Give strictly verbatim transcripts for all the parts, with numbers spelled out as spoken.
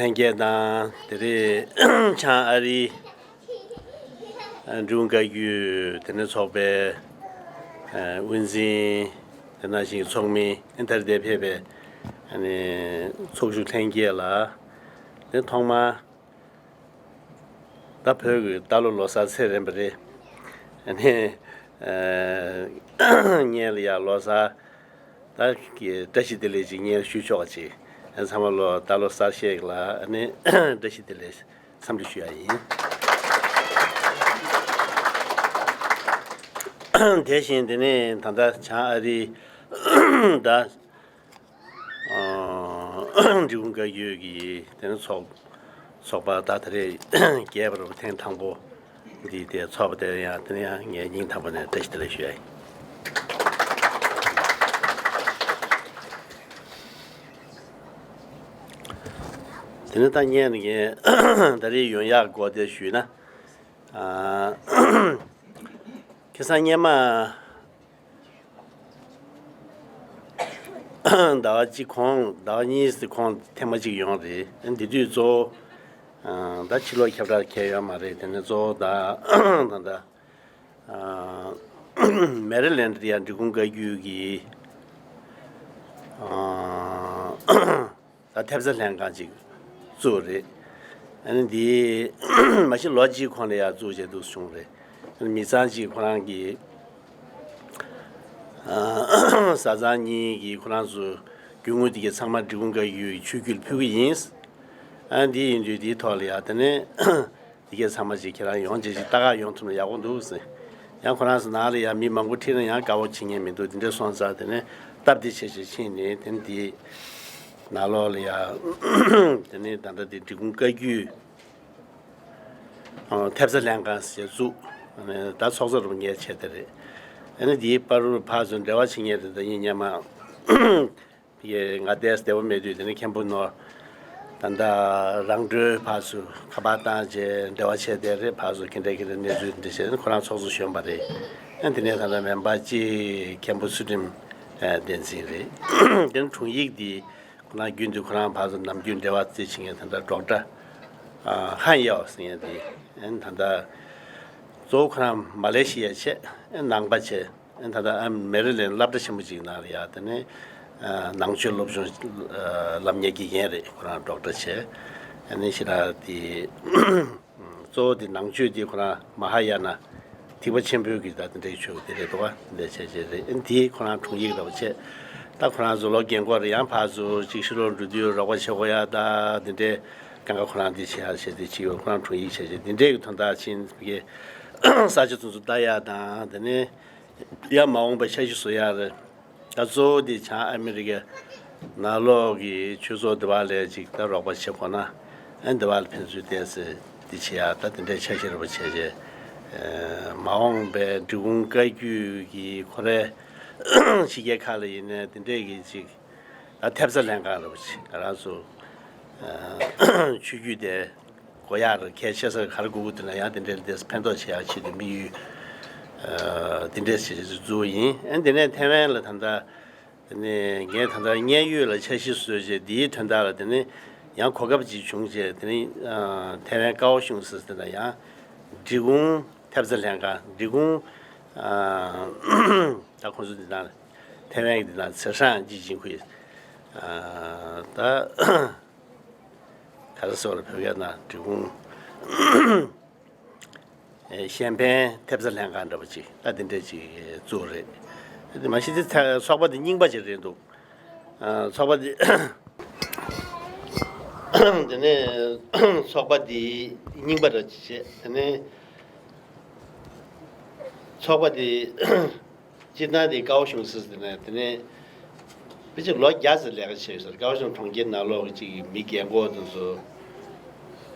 ལྷན་རྒྱས་དང་དེ་རིང་བྱང་ཨ་རིའི་འབྲི་གུང་བཀའ་བརྒྱུད་དེ་ནས་ཚོགས་པའི་དབུ་འཛིན། དེ་ནང་བཞིན་ཚོགས་མི་ད་རེས་འདིར་ཕེབས་པའི་ཚོགས་ཞུགས་ལྷན་རྒྱས་ལ། དེ་ཐོག་མར་ད་བོད་ཀྱི་རྟ་ལོ་ལོ་གསར་ཚེས་རན་པ་རེད། ཨ་ནི། ཨ། སྔོན་ལ་ཡ་ལོ་གསར་ད་གི་བཀྲ་ཤིས་བདེ་ལེགས་ཅིག་སྔོན་ཞུ་ཆོག་ཅིག་ཨ། ཚང་མ་ལོ་རྟ་ལོ་གསར་བཞེས་ལ་ཨ་ནི་བཀྲ་ཤིས་བདེ་ལེགས་འཚམས་འདྲི་ཞུ་ཡ་ཡིན། དེ་བཞིན་དེ་ནས་ད་ལྟ་བྱང་ཨ་རིའི་ད་འབྲི་གུང་བཀའ་བརྒྱུད་ཀྱི་དེ་ནི་ཚོགས་ཚོགས་པ་ད་ད་རེས་རྒྱས་པ་རུ་ཐེངས་དང་པོ་འདི་དེ་ཚོགས་པ་དེ་ཡང་དེ་ནི་ཡང་ངས་སྙིང་ཐག་པ་ནས་བཀྲ་ཤིས་བདེ་ལེགས་ཞུ་ཡ་ཡིན། དེ་ནི་ད་སྔོན་ནས་ངས་ད་རེས་ཡོང་ཡག་སྐོར་དེ་ཞུས་ན། ཨ། ཁ་སང་སྔོན་མ། ཟླ་བ་གཅིག་གོང་ཟླ་བ་གཉིས་ཙམ་གོང་ཐེངས་མ་གཅིག་ཡོང་རེད། འདི་དུས་གཙོ་བོ། ཨ། ད་ཕྱི་ལོགས་ཁྱབ་བསྒྲགས་ཁྱེར་ཡོད་མ་རེད། དེ་ནས་གཙོ་བོ་ད་ད་ལྟ། ཨ། མེ་རི་ལེན་ཌི་ཡ་འབྲི་གུང་བཀའ་བརྒྱུད་ཀྱི། ཨ། ད་ཐེབས་རྩ་ལྷན་ཁང་ཅིག་བཙུགས་རེད། ཨ་ནི་འདི་མ་གཞི་ལོ་གཅིག་གོང་ལ་ཡར་བཙུགས་བྱས་འདུག་བྱུང་རེད། ཨ་ནི་མི་ཚང་གཅིག་ཁོ་རང་གི། ཨ། བཟའ་ཚང་གཉིས་ཀྱིས་ཁོ་རང་ཚོ་རྒྱུ་དངོས་དེ་གའི་ཚང་མ་འབྲི་གུང་བཀའ་བརྒྱུད་ཀྱི་ཆོས་བརྒྱུད་ལ་ཕུལ་གི་ཡིན། ཨ། འདི་ཡིན་དུས་འདིའི་ཐོག་ལ་ཡ་དེ་ནས་དེ་གའི་ཚང་མ་ཅིག་ཁྱེད་རང་ཡོང་བྱས་ཅིག་ལྟ་ག་ཡོང་ཐུབ་ན་ཡག་པོ་འདུག་ཟེར། ཡང་ཁོ་རང་ཚོ་ནང་ལ་ཡ་མི་མང་པོ་ཁྲིད་ན་ཡང་དགའ་བོ་བྱེད་མཁན་མི་འདུག་དེ་འདྲ་སོང་ཙང་དེ་ནས་སྟབས་བདེ་བྱས་བྱས་ཕྱིན་ནས་དེ་ནས་དེའི་ནང་ལོགས་ལ་ཡ་དེ་ནས་ད་ལྟ་དེ་འབྲི་གུང་བཀའ་བརྒྱུད། ཨ། ཐེབས་རྩ་ལྷན་ཁང་ཞེས་བཙུགས། ཨ་ནི་ད་ཚོགས་གཙོ་རུ་ངས་བྱས་དེ་རེད། ཨ་ནི་དེའི་བར་དུ་ཕར་ཚུར་འབྲེལ་བ་བྱེད་མཁན་རེད། ད་ཡིན་སྔོན་མ་ཡེ་ང་བལྟས་བདེ་པོ་མེད་དུས་དེ་ནི་མཁན་པོ་ནོར་ད་ལྟ་རང་གྲོལ་ཕར་ཚུར་ཁ་པར་བཏང་བྱས་འབྲེལ་བ་བྱས་དེ་རེད། ཕར་ཚུར་ཁྱེད་འདྲ་ཁྱེད་འདྲ་གནས་ཚུལ་འདི་བྱས་ནས་ཁོ་རང་ཚོགས་གཙོ་གཞོན་པ་རེད། ཨ། དེ་ནས་ད་ལྟ་མེམ་བར་གཅིག་མཁན་པོ་ཚུལ་ཁྲིམས་བསྟན་འཛིན་རེད། དེ་ནི་དྲུང་ཡིག་འདི། ཁོ་རང་རྒྱུན་དུ་ཁོ་རང་ཕར་ཚུར་ནམ་རྒྱུན་འབྲེལ་བ་རྩེ་བྱེད་མཁན་ད་ལྟ་ཌོག་ཊར་ཧན་ཡའོ་ཟེར་མཁན་དེ། ཨན་ད་ལྟ་གཙོ་བོ་ཁོ་རང་མ་ལེ་ཤི་ཡ་བྱས། ཨན་ནང་པ་བྱས། ཨན་ད་ལྟ་ཨ་མེ་རི་ལེན་སློབ་གྲྭ་ཆེན་པོ་ཅིག་ནང་ལ་ཡ་དེ་ནས་ནང་ཆོས་སློབ་སྦྱོང་ལབ་མཁན་དགེ་རྒན་རེད། ཁོ་རང་ཌོག་ཊར་བྱས། ཨ་ནི་ཞེ་དྲག་དེ། གཙོ་བོ་དེ་ནང་ཆོས་དེ་ཁོ་རང་མ་ཧཱ་ཡ་ན་ཐེག་པ་ཆེན་པོའི་གི་ད་དེ་འདྲའི་ཆོས་དེ་རེད་འདུག་ག་དེ་འདྲ་བྱས་བྱས་རེད། ཨ་ནི་དེ་ཁོ་རང་དྲུང་ཡིག་འདྲ་བོ་བྱས། ད་ཁོ་རང་ཚོ་ལོ་རྒན་གོག་རེད། ཡང་ཕར་ཚུར་ཅིག་ཕྱི་ལོགས་འགྲོ་དུས་རོགས་པ་བྱེད་དགོས་ཡ་ད་དེ་འདྲའི་གང་ག་ཁོ་རང་དེ་བྱེད་ཡ་བྱས་དེ་ཅིག་ཡོད། ཁོ་རང་དྲུང་ཡིག་བྱས་བྱས་དེ་འདྲའི་གི་དོན་དག་ཕྱིན་པའི་ས་ཆ་དེ་ཚོ་ལྟ་ཡ་དང་དེ་ནས་ཡང་མ་འོངས་པ་འཆར་གཞི་བཟོ་ཡ་རེད། ད་གཙོ་བོ་དེ་བྱང་ཨ་མི་རི་ཀའི་ནང་ལོགས་ཀྱི་ཆོས་ཚོགས་འདི་བ་ལས་ཅིག་ད་རོགས་པ་བྱེད་དགོས་ན། ཨ་འདི་བ་ལ་ཕན་ཚུན་བལྟས་ཚེ་འདི་བྱེད་ཡ་ད་དེ་འདྲའི་འཆར་གཞི་རེ་བ་བྱས་རྗེས། མ་འོངས་པའི་འབྲི་གུང་བཀའ་བརྒྱུད་ཀྱི་ཁོ་རའི་ཕྱི་རྒྱལ་ཁག་ལ་ཡིན་ནའི་དེ་འདྲས་ཀྱི་ཅིག་ད་ཐེབས་རྩ་ལྷན་ཁང་རེ་བ་ཅིག་ང་རང་ཚོ་ཆོས་བརྒྱུད་དེ། དགོས་ཡག་རེད། གལ་ཆེ་ས་ག་རེ་དགོས་ཀྱི་འདུག་ན་ཡང་དེ་འདྲའི་ལས་ཕན་ཐོགས་བྱེད་ཡག་ཆེད་དུ་དམིགས་ཡུལ་དེ་འདྲའི་བྱེད་བཟོ་ཡིན། ཨ་དེ་ནས་ཐའེ་ཝན་ལ་ད་ལྟ་དེ་ནས་ངས་ད་ལྟ་མཉན་ཡོད་ལ་འཆར་གཞི་བཟོས་རྗེས་འདིའི་དོན་དག་ལ་དེ་ནས་ཡང་གོ་སྐབས་ཅིག་བྱུང་རྗེས་དེ་ནས་ཐའེ་ཝན་ཀའོ་ཤུང་ཟེར་དེ་ན་ཡང་འབྲི་གུང་ཐེབས་རྩ་ལྷན་ཁང་འབྲི་གུང་ད་ཁོང་ཚོ་འདི་ན་ཐའེ་ཝན་གྱི་འདི་ན་ཚེ་ཧྲང་ཅི་ཅིང་ཁུའི་ད། ག་རེ་ཟེར་བ་རེད། བོད་སྐད་ནང་འབྲི་གུང་གཞན་ཕན་ཐེབས་རྩ་ལྷན་ཁང་འདྲ་པོ་ཅིག་ད་དེ་འདྲ་ཅིག་བཙུགས་རེད། དེ་མ་གཞི་དེ་ཚོགས་པ་དེ་རྙིང་པ་ཅིག་རེད་འདུག་ཚོགས་པ་དེ་དེ་ནས་ཚོགས་པ་དེ་རྙིང་པ་འདྲ་ཅིག་བྱས། དེ་ནས་ཚོགས་པ་དེ། སྤྱིར་བཏང་དེ་ཀའོ་ཤུང་ཟེར་དེ་ནས་དེ་ནས་ཕལ་ཆེར་ལོ་བརྒྱ་ཙམ་ལས་ཀ་བྱས་ཡོད་ཟེར། ཀའོ་ཤུང་གྲོང་ཁྱེར་ནང་ལོགས་ཀྱི་ཅིག་མི་རྒན་གོག་དེ་ཚོ་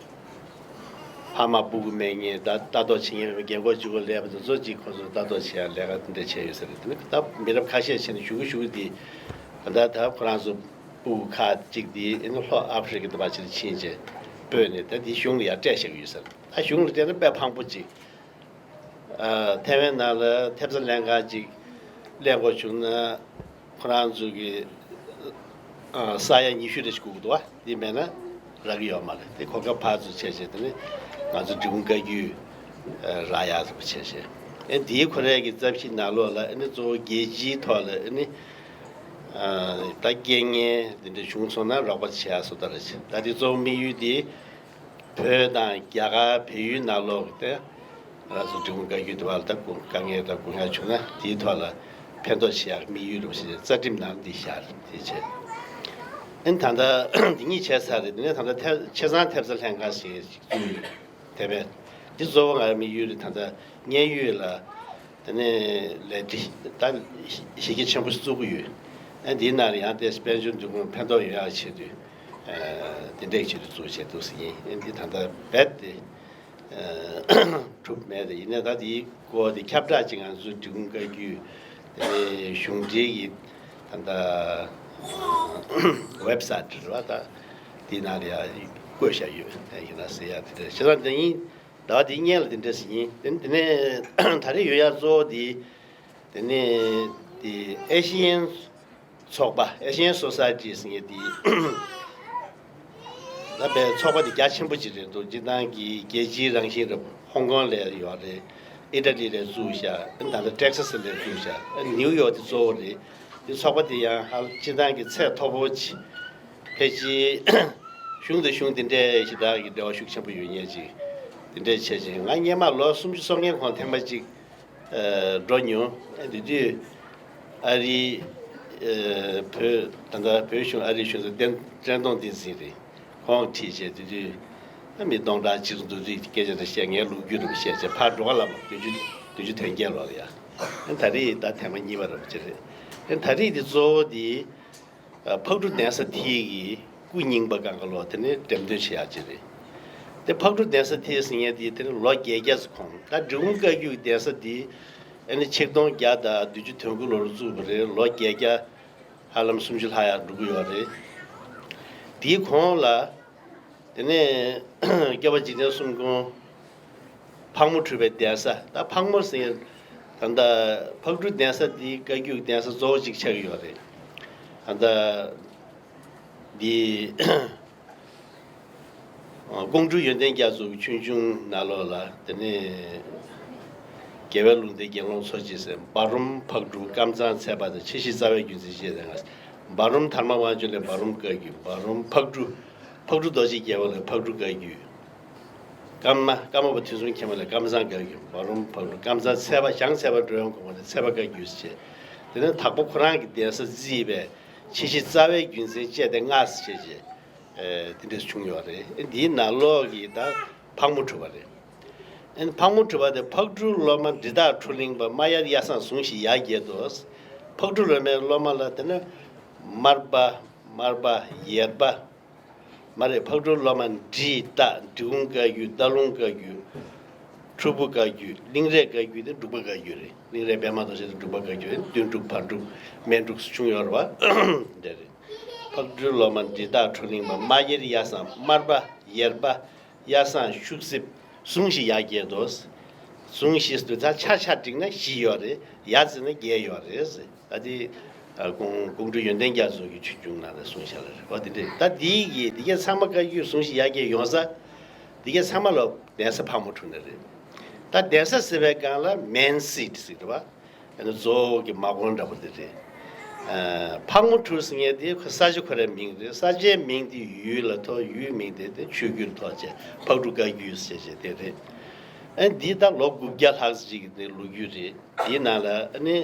ཕ་མ་སྤུ་གུ་མེད་མཁན་ད་ལྟ་རྟོགས་བྱེད་མཁན་རྒན་གོག་གཅིག་པོ་སླེབས་པ་དེ་ཚོ་ཅིག་ཁོ་ཚོ་ལྟ་རྟོགས་བྱེད་ཡ་ལས་ཀ་དེ་འདྲ་བྱས་ཡོད་ཟེར། དེ་ནས་ད་མི་རབས་ཁ་ཤས་བྱས་ནས་གཞུག་གུ་གཞུག་གུ་དེ་ད་ད་ཁོ་རང་ཚོ་སྤུ་གུ་ཁག་ཅིག་དེ་ཨ་ནི་ལྷོ་ཨ་ཧྥེ་རི་ཁ་དེ་བ་ཕྱིར་ཕྱིན་བྱས་སྤོས་ནས་ད་དེ་གཞུང་ལ་ཡ་སྤྲད་བཞག་གི་ཡོད་ཟེར། ད་གཞུང་ལ་སྤྲད་ན་དཔེ་ཕངས་པོ་ཅིག་ཨ། ཐའེ་ཝན་ནང་ལ་ཐེབས་རྩ་ལྷན་ཁང་ཅིག་གླས་དགོས་བྱུང་ན་ཁོ་རང་ཚོ་གི་ཨ། ས་ཡ་ཉི་ཤུ་རེ་ཞིག་དགོས་ཀྱི་འདུག་བ། དེ་མེད་ན་ རག་གི་ཡོད་མ་རེད། དེ་གོ་སྐབས་ཕར་ཚུར་བྱས་བྱས། དེ་ནི་ང་ཚོ་འབྲི་གུང་བཀའ་བརྒྱུད་རག་ཡག་བྱས་བྱས། ཨེ་འདིའི་ཁོ་རའི་གི་རྩ་བཞི་ནང་ལོགས་ལ་ཨེ་ནི་གཙོ་བོ་རྒྱལ་སྤྱིའི་ཐོག་ལ་ཨེ་ནི་ད་རྐྱེན་ངན་འདི་འདྲ་བྱུང་སོང་ན་རོགས་པ་བྱེད་ཡག་བཟོ་ལྟ་རེད། ད་དེ་གཙོ་བོ་དམིགས་ཡུལ་དེ་བོད་དང་རྒྱ་གར་བལ་ཡུལ་ནང་ལོགས་ཀྱི་དེ་ང་ཚོ་འབྲི་གུང་བཀའ་བརྒྱུད་དེ་བར་ལ་ད་དཀའ་ངལ་དང་སྒོ་ང་བྱུང་ན་དེའི་ཐོག་ལ་ཕན་ཐོགས་བྱེད་ཡག་དམིགས་ཡུལ་རེད་ཞེས་རྩ་ཁྲིམས་ནང་འདི་བཞག་རེད། དེ་བྱས། ཨེ་ད་ལྟ་འདི་གཉིས་བྱས་ཚར་རེད། དེ་ནས་ད་ལྟ་ཐེ་ཆེ་ཚང་ཐེབས་རྩ་ལྷན་ཁང་ཞིག་བཙུགས་ཡོད། དེ་བས་འདི་གཙོ་བོ་ང་དམིགས་ཡུལ་རེད། ད་ལྟ་མཉན་ཡོད་ལ་དེ་ནས་ལས་འབྲེལ་ད་གཞི་རྒྱ་ཆེན་པོ་ཞིག་བཙུགས་ཀྱི་ཡོད། ཨེ་འདིའི་ནང་ལ་ཡང་དེ་དཔལ་འབྱོར་འདུ་ཁང་ཕན་ཐོགས་ཡོང་ཡག་ཆེད་དུ་དེ་འདྲས་ཆེད་དུ་བཙུགས་བྱས་འདུག་ཟེར་ཡིན། ཨེ་འདི་ད་ལྟ་རྦད་དེ་གྲུབ་མེད་དེ། ཡིན་ནའི་ད་དེའི་སྐོར་དེ་ཁྱབ་བསྒྲགས་ཅིག་ང་ཚོའི་འབྲི་གུང་བཀའ་བརྒྱུད་དེ་ནས་གཞུང་འབྲེལ་གྱི་ད་ལྟ་ཝེབ་སའིཊ་རེད་བ། ད་དེའི་ནང་ལ་ཡང་བཀོད་བཞག་ཡོད། ཡིན་ན་ཟེར་ཡག་དེ་འདྲ་བྱས་ཙང་དེ་ཡིན། ཟླ་བ་འདིའི་སྔོན་ལ་དེ་འདྲ་ཞིག་ཡིན། དེ་དེ་ནས་ད་རེས་ཡོད་ཡག་གཙོ་བོ་དེ་དེ་ནས་དེ་ཨེ་ཤི་ཡན་ཚོགས་པ། Asian Society ཟེར་མཁན་དེ་ད་པའི་ཚོགས་པ་དེ་རྒྱ་ཆེན་པོ་ཅིག་རེད་འདུག་སྤྱིར་བཏང་གི་རྒྱལ་སྤྱིའི་རང་བཞིན་རེད། ཧོང་ཀོང་ལ་ཡོད་རེད། ཨི་ཊ་ལི་ལ་བཙུགས་བཞག་ད་ལྟ་ཊེག་སཱ་སི་ལ་བཙུགས་བཞག་ནིའུ་ཡོག་དེ་གཙོ་བོ་རེད། དེ་ཚོགས་པ་དེ་ཡང་ཧ་སྤྱིར་བཏང་གི་ཚད་མཐོ་པོ་ཅིག་ཕལ་ཆེར་གཞུང་དང་གཞུང་དེ་འདྲའི་ཞེ་དྲག་གི་འབྲེལ་བ་ཤུགས་ཆེན་པོ་ཡོད་མཁན་ཅིག་དེ་འདྲའི་བྱས་ཅིང་། ང་སྔོན་མ་ལོ་སུམ་ཅུ་སོ་ལྔའི་གོང་ཐེངས་མ་གཅིག་འགྲོ་མྱོང་། དེ་དུས་ཨ་རིའི་བོད་ད་ལྟ་བོད་གཞུང་ཨ་རིའི་གཞུང་ཚབ་བསྟན་བཀྲས་མཐོང་བསྟན་འཛིན་རེད། ཁོང་ཁྲིད་བྱས་དེ་དུས་ཨ་མི་སྟོང་ཕྲག་གཅིག་འདུག་དུས་སྐད་ཆ་དེ་བཤད། ངའི་ལོ་རྒྱུས་རེ་བཤད་བྱས་ཕར་འགྲོ་ག་ལ་བ་བདུན་ཅུ་བདུན་ཅུ་དོན་བརྒྱད་ལོ་ལ་ཡ། ད་རེས་ད་ཐེངས་མ་གཉིས་པ་རེད་བ་ཅི་རེད། ད་རེས་དེ་གཙོ་བོ་དེ་ཕག་གྲུ་གདན་ས་དེ་གི་སྐུ་རྙིང་པ་གང་ག་ལོ་དེ་ནས་འགྲེམས་སྟོན་བྱེད་ཡག་ཅིག་རེད། དེ་ཕག་གྲུ་གདན་ས་དེ་ཟེར་མཁན་དེ་དེ་ནས་ལོ་བརྒྱད་བརྒྱ་ཙམ་གོང་། ད་འབྲི་གུང་བཀའ་བརྒྱུད་གདན་ས་དེ་ཨ་ནི་ཆིག་སྟོང་བརྒྱ་དང་བདུན་ཅུ་དོན་དགུ་ལོར་བཙུགས་པ་རེད། ལོ་བརྒྱད་བརྒྱ་ཧ་ལམ་སུམ་ཅུ་ལྷག་ཡག་འགྲོ་གི་ཡོད་རེད། དེའི་གོང་ལ་དེ་ནས་སྐྱོབ་པ་འཇིག་རྟེན་གསུམ་མགོན་ཕག་མོ་གྲུ་པའི་གདན་ས། ད་ཕག་མོ་ཟེར་ད་ལྟ་ཕག་གྲུ་གདན་ས་འདི་བཀའ་བརྒྱུད་གདན་ས་གཙོ་བོ་གཅིག་ཆགས་ཀྱི་ཡོད་རེད། ད་ལྟ་འདི་ཀོང་སྤྲུལ་ཡོན་ཏན་རྒྱ་མཚོ་གི་ཆོས་འབྱུང་ནང་ལོགས་ལ་དེ་ནས་རྒྱལ་བའི་ལུང་བསྟན་དགེ་སློང་འཚོ་བྱེད་ཟེར། འབའ་རོམ་ཕག་གྲུ་ཀམ་ཚང་ཚལ་པ་དང་ཆེ་བཞི་རྩ་བའི་རྒྱུད་འཛིན་བྱེད་དེ། འབའ་རོམ་དྷརྨ་དབང་ཕྱུག་ལས་འབའ་རོམ་བཀའ་བརྒྱུད། འབའ་རོམ་ཕག་གྲུ་ཕག་གྲུ་རྡོ་རྗེ་རྒྱལ་པོ་ལས་ཕག་གྲུ་བཀའ་བརྒྱུད། ཀརྨ་ཀརྨ་པ་ཐུན་གསུམ་མཁྱེན་པ་ལས་ཀརྨ་ཚང་བཀའ་བརྒྱུད། འབའ་རོམ་ཕག་གྲུ་ཀམ་ཚང་ཚལ་པ། ཞང་ཚལ་པ་འགྲོ་བའི་མགོན་པོ་ལས་ཚལ་པ་བཀའ་བརྒྱུད་ཟེར་བྱས། དེ་ནས་དྭགས་པོ་ཁོ་རང་གི་གདན་ས་བརྩིས་པའི་ཆེ་བཞི་རྩ་བའི་རྒྱུད་འཛིན་བཅས་ཏེ་ལྔ་ཟེར་བྱས་བྱས། ཨེ་དེ་འདྲས་བྱུང་ཡོད་རེད། ཨེ་འདིའི་ནང་ལོགས་ཀྱི་ད་ཕག་མོ་གྲུ་པ་རེད། ཨེ་ཕག་མོ་གྲུ་པ་དེ་ཕག་གྲུའི་སློབ་མ་འབྲི་སྟག་ཁྲོ་གླིང་པ་མ་ཡར་གཡའ་བཟང་ཟུང་ཞིག་ཡར་རྒྱས་དོ། ཕག་གྲུ་སློབ་མའི་སློབ་མ་ལ་དེ་ནས་མར་པ་མར་པ་ཡེར་པ། མ་རེད། ཕག་གྲུའི་སློབ་མ་འབྲི་སྟག་འབྲི་གུང་བཀའ་བརྒྱུད། རྟ་ལུང་བཀའ་བརྒྱུད། ཁྲོ་བུ་བཀའ་བརྒྱུད། གླིང་རས་བཀའ་བརྒྱུད་དེ་འབྲུག་པ་བཀའ་བརྒྱུད་རེད། གླིང་རས་པདྨ་རྡོ་རྗེ་དང་འབྲུག་པ་བཀའ་བརྒྱུད་རེད། དོན་གྲུབ་བར་འབྲུག་སྨན་འབྲུག་བྱུང་ཡོད་རེད་བ། འདྲ་རེད། ཕག་གྲུའི་སློབ་མ་འབྲི་སྟག་ཁྲོ་གླིང་པ་མ་ཡར་གཡའ་བཟང་། མར་པ་ཡེར་པ་གཡའ་བཟང་ཤུག་གསེབ་ཟུང་ཞིག་ཡར་རྒྱས་དོ། ཟུང་ཞིག་དུ་ད་ཆ་ཆ་བསྒྲིགས་ན་བཞི་ཡོད་རེད། ཡར་བརྩིས་ན་བརྒྱད་ཡོད་རེད། ད་དེ་ཨ་ཀོང་ཀོང་སྤྲུལ་ཡོན་ཏན་རྒྱ་མཚོ་གི་ཆོས་འབྱུང་ནང་ལ་གསུངས་བཞག་ལ་རེད་བ། དེ་འདྲས་ད་དེའི་གི་དེ་གའི་ཚང་མ་བཀའ་བརྒྱུད་ཟུང་ཞིག་ཡར་རྒྱས་ཡོང་ས། དེ་གའི་ཚང་མ་ལ་གདན་ས་ཕག་མོ་གྲུ་ནས་རེད། ད་གདན་ས་ཟེར་བའི་སྒང་ལ་མེན་སིཊ་ཟེར་རེད་བ། ཨ་ནི་གཙོ་བོ་གི་མ་དགོན་འདྲ་པོ་དེ་རེད། ཨ་ཕག་མོ་གྲུ་ཟེར་མཁན་དེ་ཁོ་ས་ཆ་ཁོ་རའི་མིང་རེད། ས་ཆའི་མིང་དེ་ཡུལ་ལ་ཐོགས། ཡུལ་མིང་དེ་དེ་ཆོས་བརྒྱུད་ཐོགས་བྱས་ཕག་གྲུ་བཀའ་བརྒྱུད་ཟེར་བྱས་དེ་རེད། ཨ་འདི་ད་ལོ་དགུ་བརྒྱ་ལྷག་ཅིག་གི་ལོ་རྒྱུས་རེད། དེའི་ནང་ལ་ཨ་ནི་